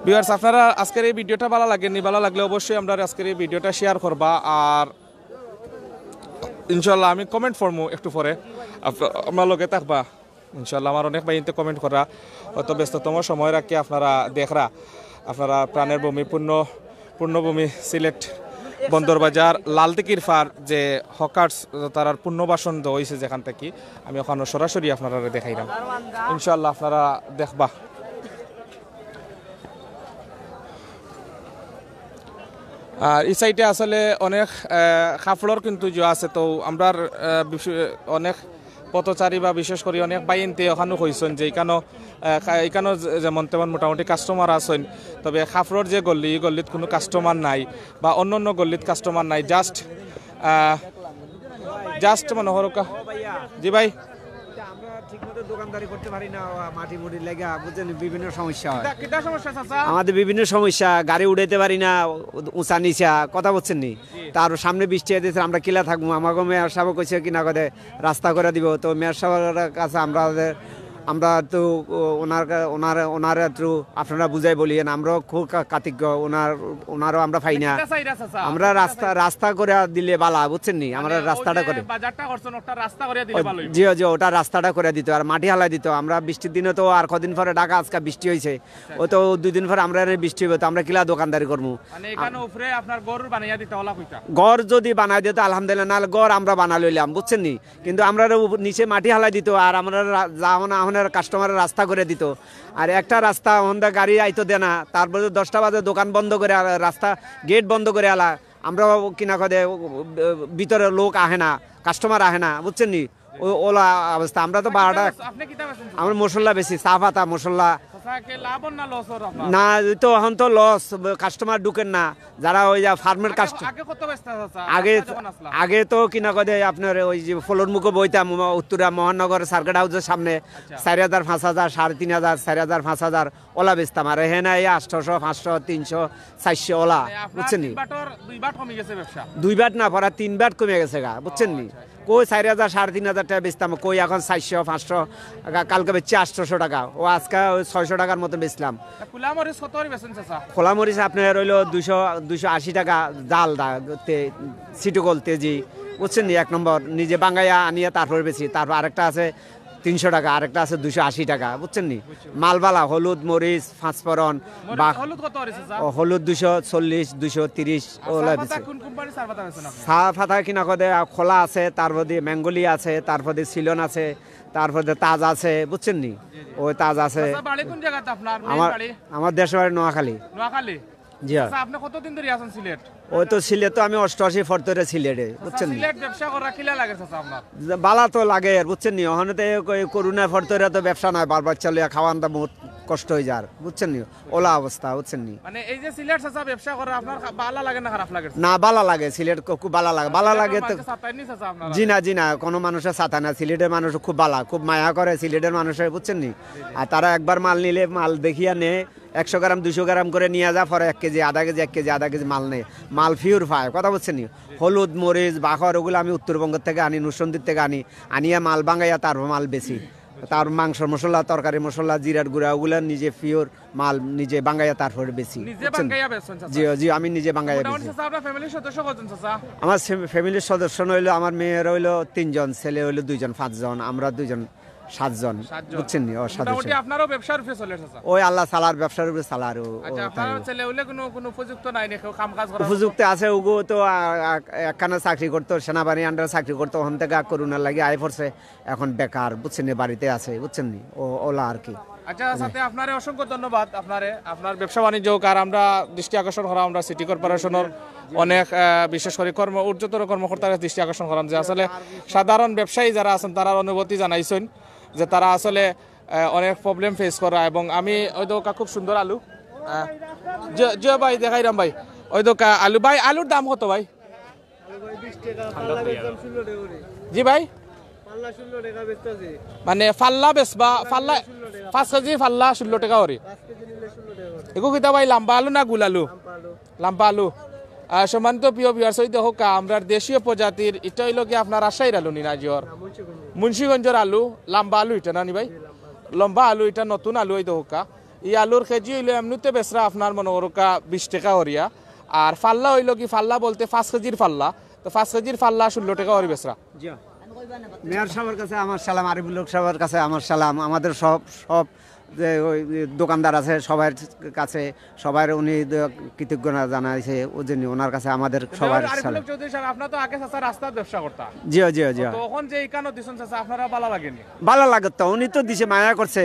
ভিউয়ার্স, আপনারা আজকের এই ভিডিওটা বালা লাগের নি, বালা লাগলে অবশ্যই আমরার আজকের এই ভিডিওটা শেয়ার করবা, আর ইনশাআল্লাহ আমি কমেন্ট পড়মু একটু পরে, আপ-, আমরার লগে থাকবা। ইনশাআল্লাহ আমার অনেক ভাইয়াইন্তে কমেন্ট কররা, অত ব্যস্ততম সময় রাখি আপনারা দেখরা, আপনারা প্রাণের ভূমি পূর্ণ, পূর্ণভূমি সিলেট বন্দর বাজার লালদিঘির পার যে হকার্স তারার পুনর্বাসন দেওয়া অইছে যেখান থাকি, আমি ওখানো সরাসরি আপনারারে দেখাইরাম, ইনশাআল্লাহ আপনারা দেখবা। আর ই সাইডে আসলে অনেক, আহ, কাপড়র কিন্তু ইয়ে আছে, তো আমরার, আহ, বিশ-, অনেক পথচারী বা বিশেষ করি অনেক ভাইয়াইন্তে ওখানো কইছইন যে ইখানো, আহ, কা-, ইখানো যে-, যেমন তেমন মোটামুটি কাস্টমার আছইন, তবে কাপড়র যে গল্লি, ই গল্লিত কোনো কাস্টমার নাই বা অন্য অন্য গল্লিত কাস্টমার নাই, just, আহ, just মনে করউক্কা। জি ভাই। আমরা ঠিকমতো দোকানদারি করতে পারি না, মাটি মুটির লাগা, বুঝছেন, বিভিন্ন সমস্যা হয়। কিতা, কিতা সমস্যা, চাচা? আমাদের বিভিন্ন সমস্যা, গাড়ি উঠাইতে পারি না, উঁচা নিচা, কথা বুঝছেন নি? জি। তার সামনে বৃষ্টি আইতেছে, আমরা কিলা থাকমু? আমাকে মেয়র সাহেব কইছে কিনা করে রাস্তা করে দিব, তো মেয়র সাহেবের কাছে আমরা আমরা তো, ও, ওনার কা-, ওনার, ওনার একটু আপনারা বুঝাই বলিয়েন, আমরাও খুব কা-, কাতিক, ওনার, ওনারও আমরা পাই না। কিতা চাইরা চাচা? আমরা কিতা রাস্তা, চাইরা? রাস্তা করে দিলে বালা, বুঝছেন নি? আমরা মানে, ওই রাস্তাটা যে করে। বাজারটা করছেন, ওটা রাস্তা করে দিলে ও, ভালো হইব। জি, জি, ওটা রাস্তাটা করে দিত, আর মাটি হালাই দিত। আমরা বৃষ্টির দিনে তো আর কদিন পরে ঢাকা আজকে বৃষ্টি হইছে, আচ্ছা, ও তো দুই দিন পরে আমরা এর বৃষ্টি হইব, তো আমরা কিলা দোকানদারি করবো? মানে, এখানে উপরে আপনার ঘর বানাইয়া দিতে হলা কইতা? ঘর যদি বানাই দিত আলহামদুলিল্লাহ, নাহলে ঘর আমরা বানা লইলাম, বুঝছেন নি? কিন্তু আমরা নিচে মাটি হালাই দিত, আর আমরা রা-, যাওয়া না, এখন কাস্টমারের রাস্তা করে দিত। আর একটা রাস্তা হন্ডা গাড়ি আইতো দেয় না, তারপরে দশটা বাজে দোকান বন্ধ করে আলা, রাস্তা গেট বন্ধ করে আলা, আমরা কিনা কদে ভিতরে লোক আহে না, কাস্টমার আহে না, বুঝছেন নি? ও, ওলা অবস্থা। আমরা তো বারোটা। আপনি কিতা বেচছেন? আমরা মশলা বেশি, চা পাতা, মশলা। চাচা, কে লাভ না লস ওর আপনার? না, এই তো এখন তো লস, কাস্টমার ঢুকেন না। যারা ওই যে ফার্মের আগে, কাস্ট-, আগে কত বেচতা চাচা? আগে, আগে তো কিনা কদে আপনার ওই যে ফলর মুখে বইতাম, উম, উত্তরা মহানগর সার্কিট হাউসের সামনে আচ্ছা। চার হাজার, পাঁচ হাজার, সাড়ে তিন হাজার, চার হাজার, পাঁচ হাজার ওলা বেচতাম। আর এখানে এই আটশোশো, পাঁচশো, তিনশো, চারশো ওলা, মানে আপনার বুঝছেন নি? তিন বাটর দুই বাট কমে গেছে ব্যবসা। দুই বাট না, পড়া তিন বাট কমে গেছে গা, বুঝছেন নি? আচ্ছা, আচ্ছা। কই চার হাজার, সাড়ে তিন হাজার টাকা বেচতাম, কই এখন চারশো, পাঁচশো, কা-, কালকে বেচছি আটশোশো টাকা, ও আজকে ওই ছয়শো টাকার মতো বেচলাম। তা খোলা মরিচ কত করে বেচছেন চাচা? খোলা মরিচ আপনার হইলো দুইশো, দুইশো আশি টাকা জাল দা, তে-, সিটুকল তেজি, বুঝছেন নি? এক নম্বর নিজে বাঙ্গাইয়া আনিয়া তারপর বেশি, তারপর আরেকটা আছে তিনশো টাকা, আরেকটা আছে দুইশো আশি টাকা, বুঝছেন নি? মালবালা, হলুদ, মরিচ, পাঁচফোড়ন, মরিচ, বা হলুদ কত করে চাচা? ও, হলুদ দুইশো চল্লিশ, দুইশো তিরিশ, আর ওলা চা পাতা বেশি। কোন কোম্পানির চা পাতা বেচছেন আপনি? চা পাতা কিনা কদে, আ, খোলা আছে, তারপরে ম্যাঙ্গোলি আছে, তারপরে সিলন আছে, তারপরে তাজ আছে, বুঝছেন নি? ওই তাজ আছে। আচ্ছা, বাড়ি কোন জায়গাতে আপনার? মেইন আমার, বাড়ি? আমার দেশের বাড়ি নোয়াখালী। নোয়াখালী? জি হ্যাঁ। আচ্ছা, আপনি কতদিন ধরে আছেন সিলেট? ওই তো সিলেট তো আমি অষ্টআশি ফর ধরে সিলেটে, আচ্ছা, বুঝছেন নি? সিলেট ব্যবসা করা কিলা লাগে চাচা আপনার? যে বালা তো লাগে আর, বুঝছেন নি? ওখানে তো এই, এই করোনা ফর ধরে তো ব্যবসা নাই, বারবার চালিয়ে খাওয়ান তো বহুত কষ্ট হয়ে যার, বুঝছেন নি? ওলা অবস্থা, বুঝছেন নি? মানে এই যে সিলেট চাচা ব্যবসা করা আপনার খা-, বালা লাগে না খারাপ লাগে? না, বালা লাগে, সিলেট খু-, খুব বালা লাগে, বালা লাগে তো। মানুষে সাতাইনি চাচা আপনারা? জি না, জি না, কোনো মানুষের সাথে না, সিলেটের মানুষ খুব বালা, খুব মায়া করে সিলেটের মানুষের, বুঝছেন নি? আর তারা একবার মাল নিলে মাল দেখিয়া নে, একশো গ্রাম, দুইশো গ্রাম করে নিয়ে যা, পরে এক কেজি, আধা কেজি, এক কেজি, আধা কেজি মাল নেয়, মাল পিওর পায়, কথা বুঝছেন নি? হলুদ, মরিচ, বাখর, ওগুলো আমি উত্তরবঙ্গ থেকে আনি, নুরসন্দির থেকে আনি, আনিয়া মাল বাঙ্গাইয়া তারপর মাল বেশি। তার মাংস মশলা, তরকারি মশলা, জিরার গুঁড়া, ওগুলা নিজে পিওর মাল নিজে বাঙ্গাইয়া তারপরে বেশি, নিজে বুঝছেন? বাঙ্গাইয়া বেচছেন, চাচা? জি, জি, আমি নিজে বাঙ্গাইয়া মোটামুটি বেচি। চাচা, আপনার ফ্যামিলির সদস্য কয়জন, চাচা? আমার সে-, ফ্যামিলির সদস্য হইলো, আমার মেয়ের হইলো তিনজন, ছেলে হইলো দুইজন, পাঁচজন, আমরা দুইজন, সাতজন, সাতজন। বুঝছেন নি? ও, সাতজন। মোটামুটি আপনারও ব্যবসার উপরে চলে, চাচা? ওই আল্লাহ সালার ব্যবসার উপরে সালার, ও, ও, আচ্ছা, আপনার তাই। ছেলে হইলে কোনো, কোনো উপযুক্ত নাই নি, কেউ কাম কাজ করার মতো? উপযুক্ত আছে, ওগো তো, আ, আ, একখানা চাকরি করতো, সেনাবাহিনী আন্ডারে চাকরি করতো, ওখান থেকে করোনার লাগি আয় পড়ছে। এখন বেকার, বুঝছেন নি, বাড়িতে আছে, বুঝছেন নি, ও ওলা আর কি। আচ্ছা, সাথে আপনারে অসংখ্য ধন্যবাদ, আপনারে, আপনার ব্যবসা বাণিজ্য হোক, আর আমরা দৃষ্টি আকর্ষণ করা, আমরা সিটি কর্পোরেশনের অনেক, আহ, বিশেষ করে কর্ম, ঊর্ধ্বতর কর্মকর্তার দৃষ্টি আকর্ষণ করাম যে আসলে সাধারণ ব্যবসায়ী যারা আছেন, তারার অনুভূতি জানাইছেন যে তারা আসলে, আহ, অনেক প্রবলেম ফেস করা। এবং আমি ওই তো খুব সুন্দর আলু, আহ, জি, জি ভাই, দেখাইরাম ভাই, ওই তো আলু ভাই, আলুর দাম কত ভাই? জি ভাই? মানে ফাল্লা বেচবা, ফাল্লা, পাঁচ কেজি ফাল্লা ষোলো টাকা করি। এগু কিতা ভাই, লাম্বা আলু না গুল আলু? লাম্বা আলু। আহ, সম্মানিত প্রিয় ভিউয়ার্স, ওই দেখো কা, আমরার দেশীয় প্রজাতির, ইটা হইলো কি আপনার রাজশাহীর আলু নি না জিওর? মুন্সিগঞ্জের আলু, লাম্বা আলু ইটা না নি ভাই? লম্বা আলু, ইটা নতুন আলু, ওই দেখো কা। ই আলুর কেজি হইলো এমনিতে বেচরা আপনার মনে করো কা বিশ টাকা করিয়া। আর ফাল্লা হইলো কি, ফাল্লা বলতে পাঁচ কেজির ফাল্লা, তো পাঁচ কেজির ফাল্লা ষোলো টাকা করি বেচরা। জি। মেয়র সাহেবের কাছে আমার সালাম, আরিফুল হক সাহেবের কাছে আমার সালাম, আমাদের সব, সব যে ওই দোকানদার আছে সবার কাছে, সবার উনি দ-, কৃতজ্ঞতা জানাইছে, ওই জন্য ওনার কাছে আমাদের সবার মেয়র আরিফুল সালাম। হক চৌধুরী সাহেব, আপনারা তো আগে চাচা রাস্তার ব্যবসা করতা। জি, জি, জি। তো তখন যে ইখানো দিছেন চাচা, আপনারা ভালা লাগেনি? ভালা লাগে তো, উনি তো দিছে, মায়া করছে,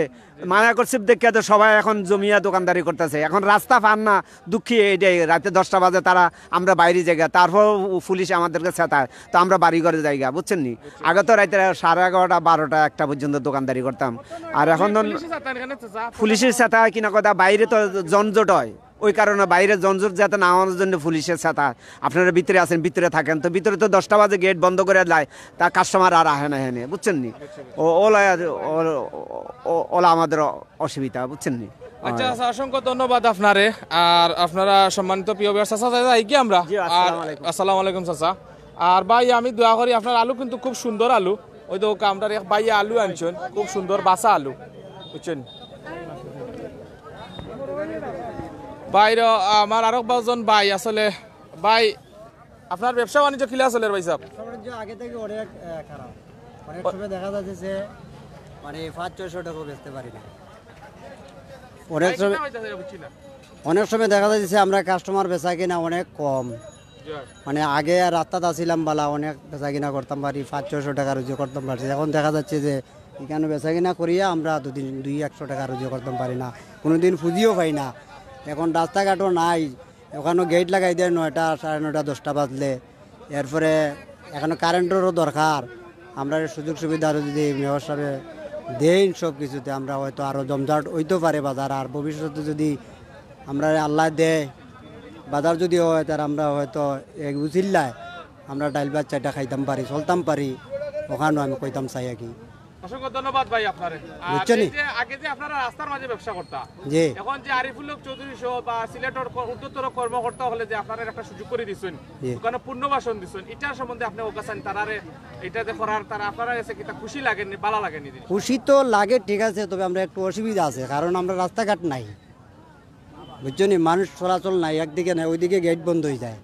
মায়া করছে দেখে তো সবাই এখন জমিয়া দোকানদারি করতেছে। এখন রাস্তা পান না, দুঃখী এইটাই, রাতে দশটা বাজে তারা, আমরা বাইরে যাই গা, তারপর পুলিশ আমাদেরকে চেতায়, তো আমরা বাড়ি ঘরে যাই গা, বুঝছেন নি? আগে তো রাতে সাড়ে এগারোটা, বারোটা, একটা পর্যন্ত দোকানদারি করতাম, আর এখন তো পুলিশে চেতায় কেন চাচা? পুলিশের চেতায় কিনা কথা, বাইরে তো জনজট হয়, ওই কারণে বাইরে জনজট যাতে না হওয়ার জন্য পুলিশের চেতায়। আপনারা ভিতরে আছেন, ভিতরে থাকেন, তো ভিতরে তো দশটা বাজে গেট বন্ধ করে দেয়, তা কাস্টমার আর আহে না এখানে, বুঝছেন নি? ও, ওলা, ও, ও, ওলা আমাদের অসুবিধা, বুঝছেন নি? আচ্ছা, আচ্ছা, অসংখ্য ধন্যবাদ আপনারে। আর আপনারা সম্মানিত প্রিয় ভিউয়ার্স, চাচা, চাচা, এই কি আমরা? জি, আসসালামু আর আলাইকুম। আসসালামু আলাইকুম, চাচা। আর ভাই, আমি দোয়া করি, আপনার আলু কিন্তু খুব সুন্দর আলু, ওই তো ওকে আমরা এক ভাইয়া আলু আনছইন, খুব সুন্দর বাসা আলু, বুঝছইন? ভাইর আমার আরো একজন ভাই আসলে। ভাই, আপনার ব্যবসা বাণিজ্য কিলা চলের ভাই সাহেব? ব্যবসা বাণিজ্য আগে থেকে অনেক, আহ, খারাপ। অনেক সময় দেখা যাচ্ছে যে, মানে, পাঁচ ছয়শো টাকাও বেচতে পারি না। অনেক ভাই, সময়, কিতা হইতাছে বুঝছি না। অনেক সময় দেখা যাচ্ছে আমরা কাস্টমার বেচা কিনা অনেক কম। জি। মানে, আগে আর রাস্তাত আছিলাম বালা, অনেক বেচা কিনা করতাম পারি, পাঁচ ছয়শো টাকা রুজি করতাম পারছি। এখন দেখা যাচ্ছে যে এখানে বেচা কিনা করিয়া আমরা দুদিন দুই একশো টাকা রুজি করতাম পারি না, কোনোদিন পুঁজিও পাই না। এখন রাস্তাঘাটও নাই, ওখানে গেট লাগাই দেয় নয়টা, সাড়ে নয়টা, দশটা বাজলে। এরপরে এখানে কারেন্টেরও দরকার। আমরা এই সুযোগ সুবিধা আরও যদি মেয়র সাহেবে দেইন সব কিছুতে, আমরা হয়তো আরও জমজমাট হইতে পারে বাজার। আর ভবিষ্যতে যদি আমরা আল্লাহ দেয়, বাজার যদি হয়, তার আমরা হয়তো এক উচিল্লায় আমরা ডাইল ভাত চারটা খাইতাম পারি, চলতাম পারি, ওখানে আমি কইতাম চাই আর কি। অসংখ্য ধন্যবাদ ভাই আপনারে। আর বুঝছেন এই নি? যে আগে যে আপনারা রাস্তার মাঝে ব্যবসা করতা, জি। এখন যে আরিফুল হক চৌধুরী সহ বা সিলেটর ক-, উচ্চতর কর্মকর্তা হলে যে আপনারা একটা সুযোগ করে দিচ্ছেন, জি। দোকানে পুনর্বাসন দিচ্ছেন, এটার সম্বন্ধে আপনি ওকাছেন তারারে, এটা যে করার তারা আপনারা গেছে কিতা খুশি লাগেনি, ভালো লাগেনি জিনিস? খুশি তো লাগে, ঠিক আছে, তবে আমরা একটু অসুবিধা আছে, কারণ আমরা রাস্তাঘাট নাই, বুঝছো নি? মানুষ চলাচল নাই, একদিকে নাই, ওইদিকে গেট বন্ধ হয়ে যায়।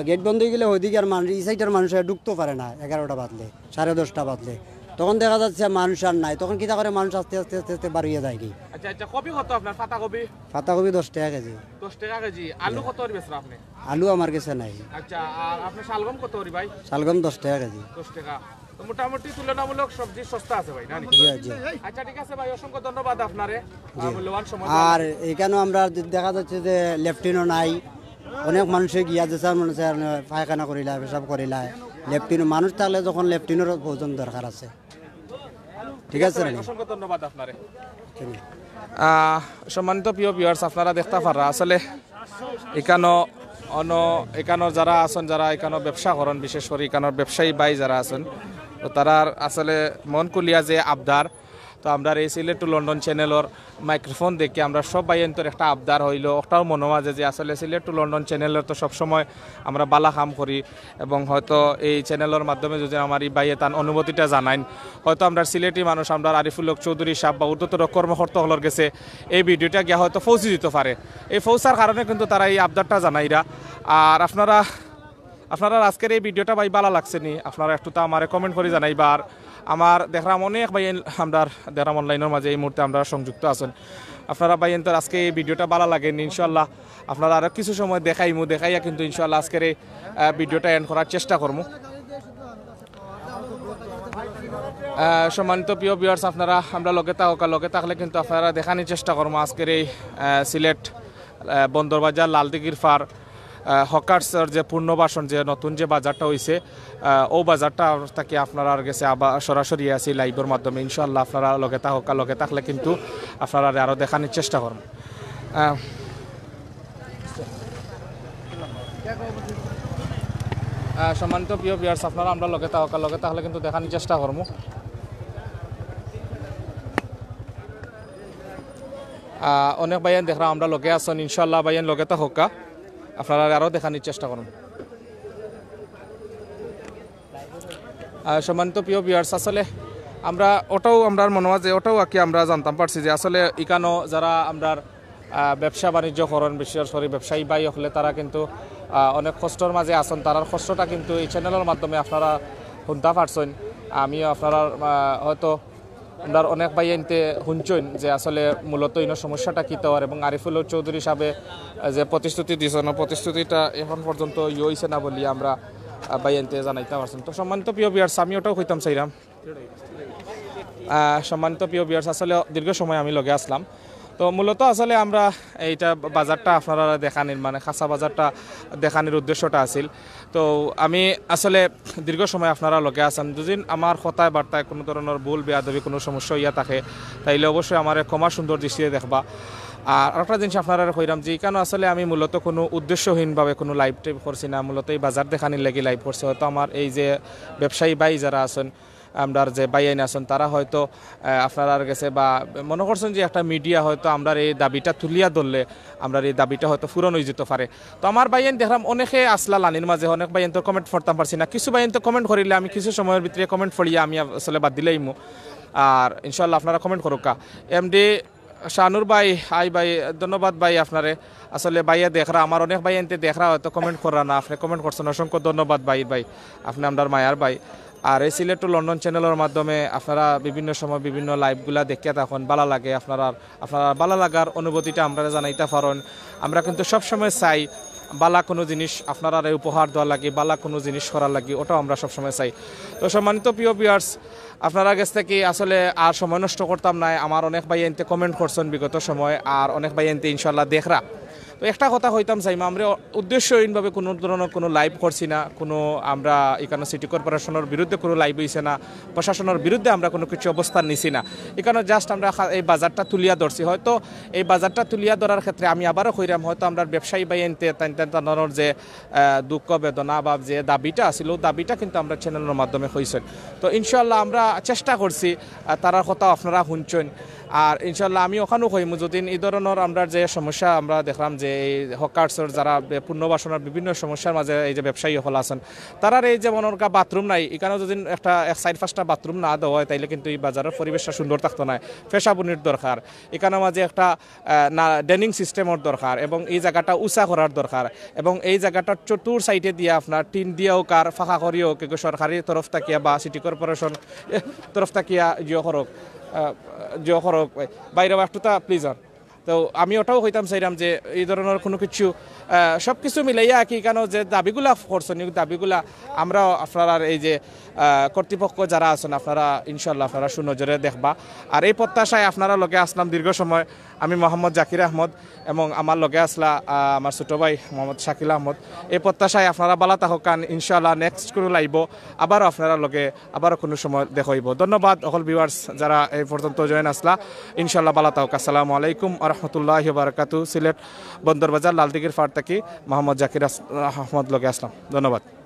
গেট বন্ধ হয়ে গেলে ওইদিকে আর মানুষ, এই সাইডের মানুষ আর ঢুকতে পারে না এগারোটা বাজলে, সাড়ে দশটা বাজলে। তখন দেখা যাচ্ছে মানুষ আর নাই, তখন কিতা করে মানুষ আস্তে আস্তে আস্তে আস্তে বার হইয়া যায় কি। আচ্ছা, আচ্ছা, কপি কত আপনার? পাতা কপি? পাতা কপি দশ টাকা কেজি। দশ টাকা কেজি। আলু কত করে বেচরা আপনি? আলু আমার কাছে নাই। আচ্ছা, আর আপনার শালগম কত করে ভাই? শালগম দশ টাকা কেজি। দশ টাকা। তো মোটামুটি তুলনামূলক সবজি সস্তা আছে ভাই, না নি? জি, জি। আচ্ছা, ঠিক আছে ভাই, অসংখ্য ধন্যবাদ আপনারে, জি। আহ, মূল্যবান সময় দেওয়ার আর এখানেও আমরা দে-, দেখা যাচ্ছে যে লেট্রিনও নাই, অনেক মানুষে গিয়া যে স্যার মনে স্যার পায়খানা করিলায়, পেশাব করিলায়, লেট্রিনও মানুষ থাকলে যখন লেট্রিনের প্রয়োজন দরকার আছে, ঠিক আছে ভাই, নি? অসংখ্য ধন্যবাদ আপনারে। ঠিক আছে। আহ, সম্মানিত প্রিয় ভিউয়ার্স, আপনারা দেখতা পাররা আসলে ইকানো অন ইকানো যারা আছেন, যারা ইকানো ব্যবসা করেন, বিশেষ করে ইকানোর ব্যবসায়ী ভাই যারা আছেন, তো তারার আসলে মন খুলিয়া যে আবদার, তো আমরার এই সিলেট টু লন্ডন চ্যানেলর মাইক্রোফোন দেখি আমরা সব ভাইয়াইন্তর একটা আবদার হইলো, ওটাও মনো মাঝে যে আসলে সিলেট টু লন্ডন চ্যানেলর তো সবসময় আমরা বালা কাম করি, এবং হয়তো এই চ্যানেলর মাধ্যমে যদি আমার এই ভাইয়ে তান অনুভূতিটা জানাইন, হয়তো আমরার সিলেটি মানুষ, আমরার আরিফুল হক চৌধুরী সাহেব বা ঊর্ধ্বতর কর্মকর্তা হকলর গেছে এই ভিডিওটা গিয়া হয়তো পৌঁছে দিতে পারে। এই পৌঁছার কারণে কিন্তু তারা এই আবদারটা জানাইরা। আর আপনারা, আপনারার আজকের এই ভিডিওটা ভাই বালা লাগছে নি, আপনারা একটু তা আমারে কমেন্ট করি জানাইবা। আর আমার দেখরাম অনেক ভাই আমরার দেখরাম অনলাইনের মাঝে এই মুহূর্তে আমরার সংযুক্ত আছেন, আপনারা ভাইয়াইন্তর আজকে এই ভিডিওটা বালা লাগে নি, ইনশাআল্লাহ আপনারা আরো কিছু সময় দেখাইমু, দেখাইয়া কিন্তু ইনশাআল্লাহ আজকের এই, আহ, ভিডিওটা এন্ড করার চেষ্টা করমু। আহ, সম্মানিত প্রিয় ভিউয়ার্স, আপনারা আমরার লগে থাকউক্কা, লগে থাকলে কিন্তু আপনারারে দেখানির চেষ্টা করমু আজকের এই, আহ, সিলেট, আহ, বন্দরবাজার লালদিঘির পার, আহ, হকার্সর যে পুনর্বাসন, যে নতুন যে বাজারটা হইছে, আহ, ও বাজারটা থাকি আপনারার গেছে আবার সরাসরি আছি লাইভর মাধ্যমে। ইনশাআল্লাহ আপনারা লগে থাকউক্কা, লগে থাকলে কিন্তু আপনারারে আরো দেখানির চেষ্টা করমু। আহ, আহ, সম্মানিত প্রিয় ভিউয়ার্স, আপনারা আমরার লগে থাকউক্কা, লগে থাকলে কিন্তু দেখানির চেষ্টা করমু। আহ, অনেক ভাইয়াইন দেখরাম আমরার লগে আছেন, ইনশাআল্লাহ ভাইয়াইন লগে থাকউক্কা, আপনারারে আরো দেখানির চেষ্টা করমু। আহ, সম্মানিত প্রিয় ভিউয়ার্স, আসলে আমরা ওটাও, আমরার মনো মাঝে ওটাও আর কি আমরা জানতাম পারছি যে আসলে ইকানো যারা আমরার, আহ, ব্যবসা বাণিজ্য করেন, বিশেষ করে ব্যবসায়ী ভাই হকলে তারা কিন্তু, আহ, অনেক কষ্টর মাঝে আছেন। তারার কষ্টটা কিন্তু এই চ্যানেলর মাধ্যমে আপনারা হুনতা পারছেন। আমিও আপনারার, আহ, হয়তো আমরার অনেক ভাইয়াইন্তে হুনছইন যে আসলে মূলত ইনো সমস্যাটা কিতা অর, এবং আরিফুল হক চৌধুরী সাহেবে, আহ, যে প্রতিশ্রুতি দিয়েছেন, প্রতিশ্রুতিটা এখন পর্যন্ত ইয়ে হইছে না বলি আমরা, আহ, ভাইয়াইন্তে জানাইতাম পারছেন। তো সম্মানিত প্রিয় ভিউয়ার্স, আমি ওটাও কইতাম চাইরাম, আহ, সম্মানিত প্রিয় ভিউয়ার্স, আসলে দীর্ঘ সময় আমি লগে আসলাম। তো মূলত আসলে আমরা এইটা বাজারটা আপনারা দেখানির, মানে কাঁচা বাজারটা দেখানির উদ্দেশ্যটা আছিল। তো আমি আসলে দীর্ঘ সময় আপনারা লগে আছেন, যদি আমার কথায় বার্তায় কোনো ধরনের ভুল বেয়াদবি কোনো সমস্যা হইয়া থাকে, তাইলে অবশ্যই আমারে ক্ষমা সুন্দর দৃষ্টিতে দেখবা। আর আরেকটা জিনিস আপনারা কইরাম যে এখানে আসলে আমি মূলত কোনো উদ্দেশ্যহীনভাবে কোনো লাইভ টাইভ করছি না, মূলত এই বাজার দেখানির লাগি লাইভ করছি। হয়তো আমার এই যে ব্যবসায়ী ভাই যারা আছেন, আমরার যে ভাইয়াইন আছইন, তারা হয়তো, আহ, আপনারার গেছে বা মনে করছইন যে একটা মিডিয়া হয়তো আমরার এই দাবিটা তুলিয়া ধরলে আমরার এই দাবিটা হয়তো পূরণ অইযিতো পারে। তো আমার ভাইয়াইন দেখরাম অনেকে আছলা লাইনর মাঝে, অনেক ভাইয়াইন্তর comment পড়তাম পারছি না, কিছু ভাইয়াইন্তে comment করিলে আমি কিছু সময়র ভিতরে comment পড়িয়া আমি আসলে বাদ দিলাইমু। আর ইনশাআল্লাহ আপনারা comment করউক্কা। এমডি শাহনুর ভাই, হাই ভাই, ধন্যবাদ ভাই আপনারে। আসলে ভাইয়া দেখরা, আমার অনেক ভাইয়াইন্তে দেখরা হয়তো comment কররা না, আপনে comment করছইন, অসংখ্য ধন্যবাদ ভাই। ভাই, আপনে আমরার মায়ার ভাই। আর এই সিলেট to লন্ডন channel-র মাধ্যমে আপনারা বিভিন্ন সময় বিভিন্ন live-গুলা দেখিয়া থাকইন, ভালা লাগে আপনারার, আপনারার ভালা লাগার অনুভূতিটা আমরারে জানাইতা পারইন। আমরা কিন্তু সবসময় চাই ভালা কুনু জিনিস আপনারারে উপহার দেওয়ার লাগি, ভালা কুনু জিনিস করার লাগি, ওটাও আমরা সবসময় চাই। তো সম্মানিত প্রিয় viewers, আপনারার গেছ থাকি আসলে আর সময় নষ্ট করতাম নায়। আমার অনেক ভাইয়াইন্তে comment করছইন বিগত সময়, আর অনেক ভাইয়াইন্তে ইনশাআল্লাহ দেখরা। তো একটা কথা কইতাম চাইমু, আমরা উদ্দেশ্যহীনভাবে কুনু ধরনর কুনু live করছি না, কুনু আমরা ইকানো সিটি কর্পোরেশনর বিরুদ্ধে কুনু live অইছে না, প্রশাসনর বিরুদ্ধে আমরা কুনু কিছু অবস্থান নিছি না। ইকানো just আমরা খা-, এই বাজারটা তুলিয়া ধরছি। হয়তো এই বাজারটা তুলিয়া ধরার ক্ষেত্রে আমি আবারও কইরাম, হয়তো আমরার ব্যবসায়ী ভাইয়াইন্তে তাইন তান তানর যে, আহ, দুঃখ বেদনা বা যে দাবিটা আছিল, দাবিটা কিন্তু আমরা channel-র মাধ্যমে কইছইন। তো ইনশাআল্লাহ আমরা চেষ্টা করছি, আহ, তারার কথা আপনারা হুনছইন। আর ইনশাআল্লাহ আমি ওখানেও কইমু, যদি এই ধরনর আমরা যে সমস্যা আমরা দেখরাম যে এই হকার্সর যারা বে-, পুনর্বাসনর বিভিন্ন সমস্যার মাঝে এই যে ব্যবসায়ী হকল আছইন, তারার এই যে মনে করউক্কা বাথরুম নাই, ইকানো যদি একটা এক চাইর পাঁচটা বাথরুম না দেওয়া হয়, তাইলে কিন্তু এই বাজারর পরিবেশটা সুন্দর থাকতো নায়। পেশাবনির দরকার, ইকানোর মাঝে একটা, আহ, না, ড্রেনিং সিস্টেমর দরকার এবং এই জাগাটা উঁচা করার দরকার এবং এই জাগাটার চতুর side-এ দিয়া আপনার টিন দিয়াও কার ফাঁকা করিও কেউ সরকারি তরফ থাকিয়া বা সিটি কর্পোরেশন, এ, তরফ থাকিয়া জিও করউক, আহ, জিও করউক, বাইরে একটু তা প্লিজ অন। তো আমি ওটাও কইতাম চাইরাম যে এই ধরনর কুনু কিছু, আহ, সব কিছু মিলাইয়া আর কি, ইকানো যে দাবিগুলা করছইন, এই দাবিগুলা আমরাও আপনারার এই যে, আহ, কর্তৃপক্ষ যারা আছইন, আপনারা ইনশাআল্লাহ আপনারা সুনজরে দেখবা। আর এই প্রত্যাশায় আপনারার লগে আছলাম দীর্ঘ সময় আমি মোহাম্মদ জাকির আহমদ এবং আমার লগে আছলা, আহ, আমার ছোট ভাই মোহাম্মদ শাকিল আহমদ। এই প্রত্যাশায় আপনারা ভালা থাকউক্কা, ইনশাআল্লাহ next কুনু live-ও আবারও আপনারার লগে আবারও কুনু সময় দেখা অইবো। ধন্যবাদ অকল viewers যারা এই পর্যন্ত join আছলা, ইনশাআল্লাহ ভালা থাকউক্কা। আসসালামু আলাইকুম ওয়া রাহমাতুল্লাহি ওয়া বারাকাতুহু। সিলেট বন্দরবাজার লালদিঘির পাড় থাকি মোহাম্মদ জাকির আস-, আহমদ লগে আছলাম। ধন্যবাদ।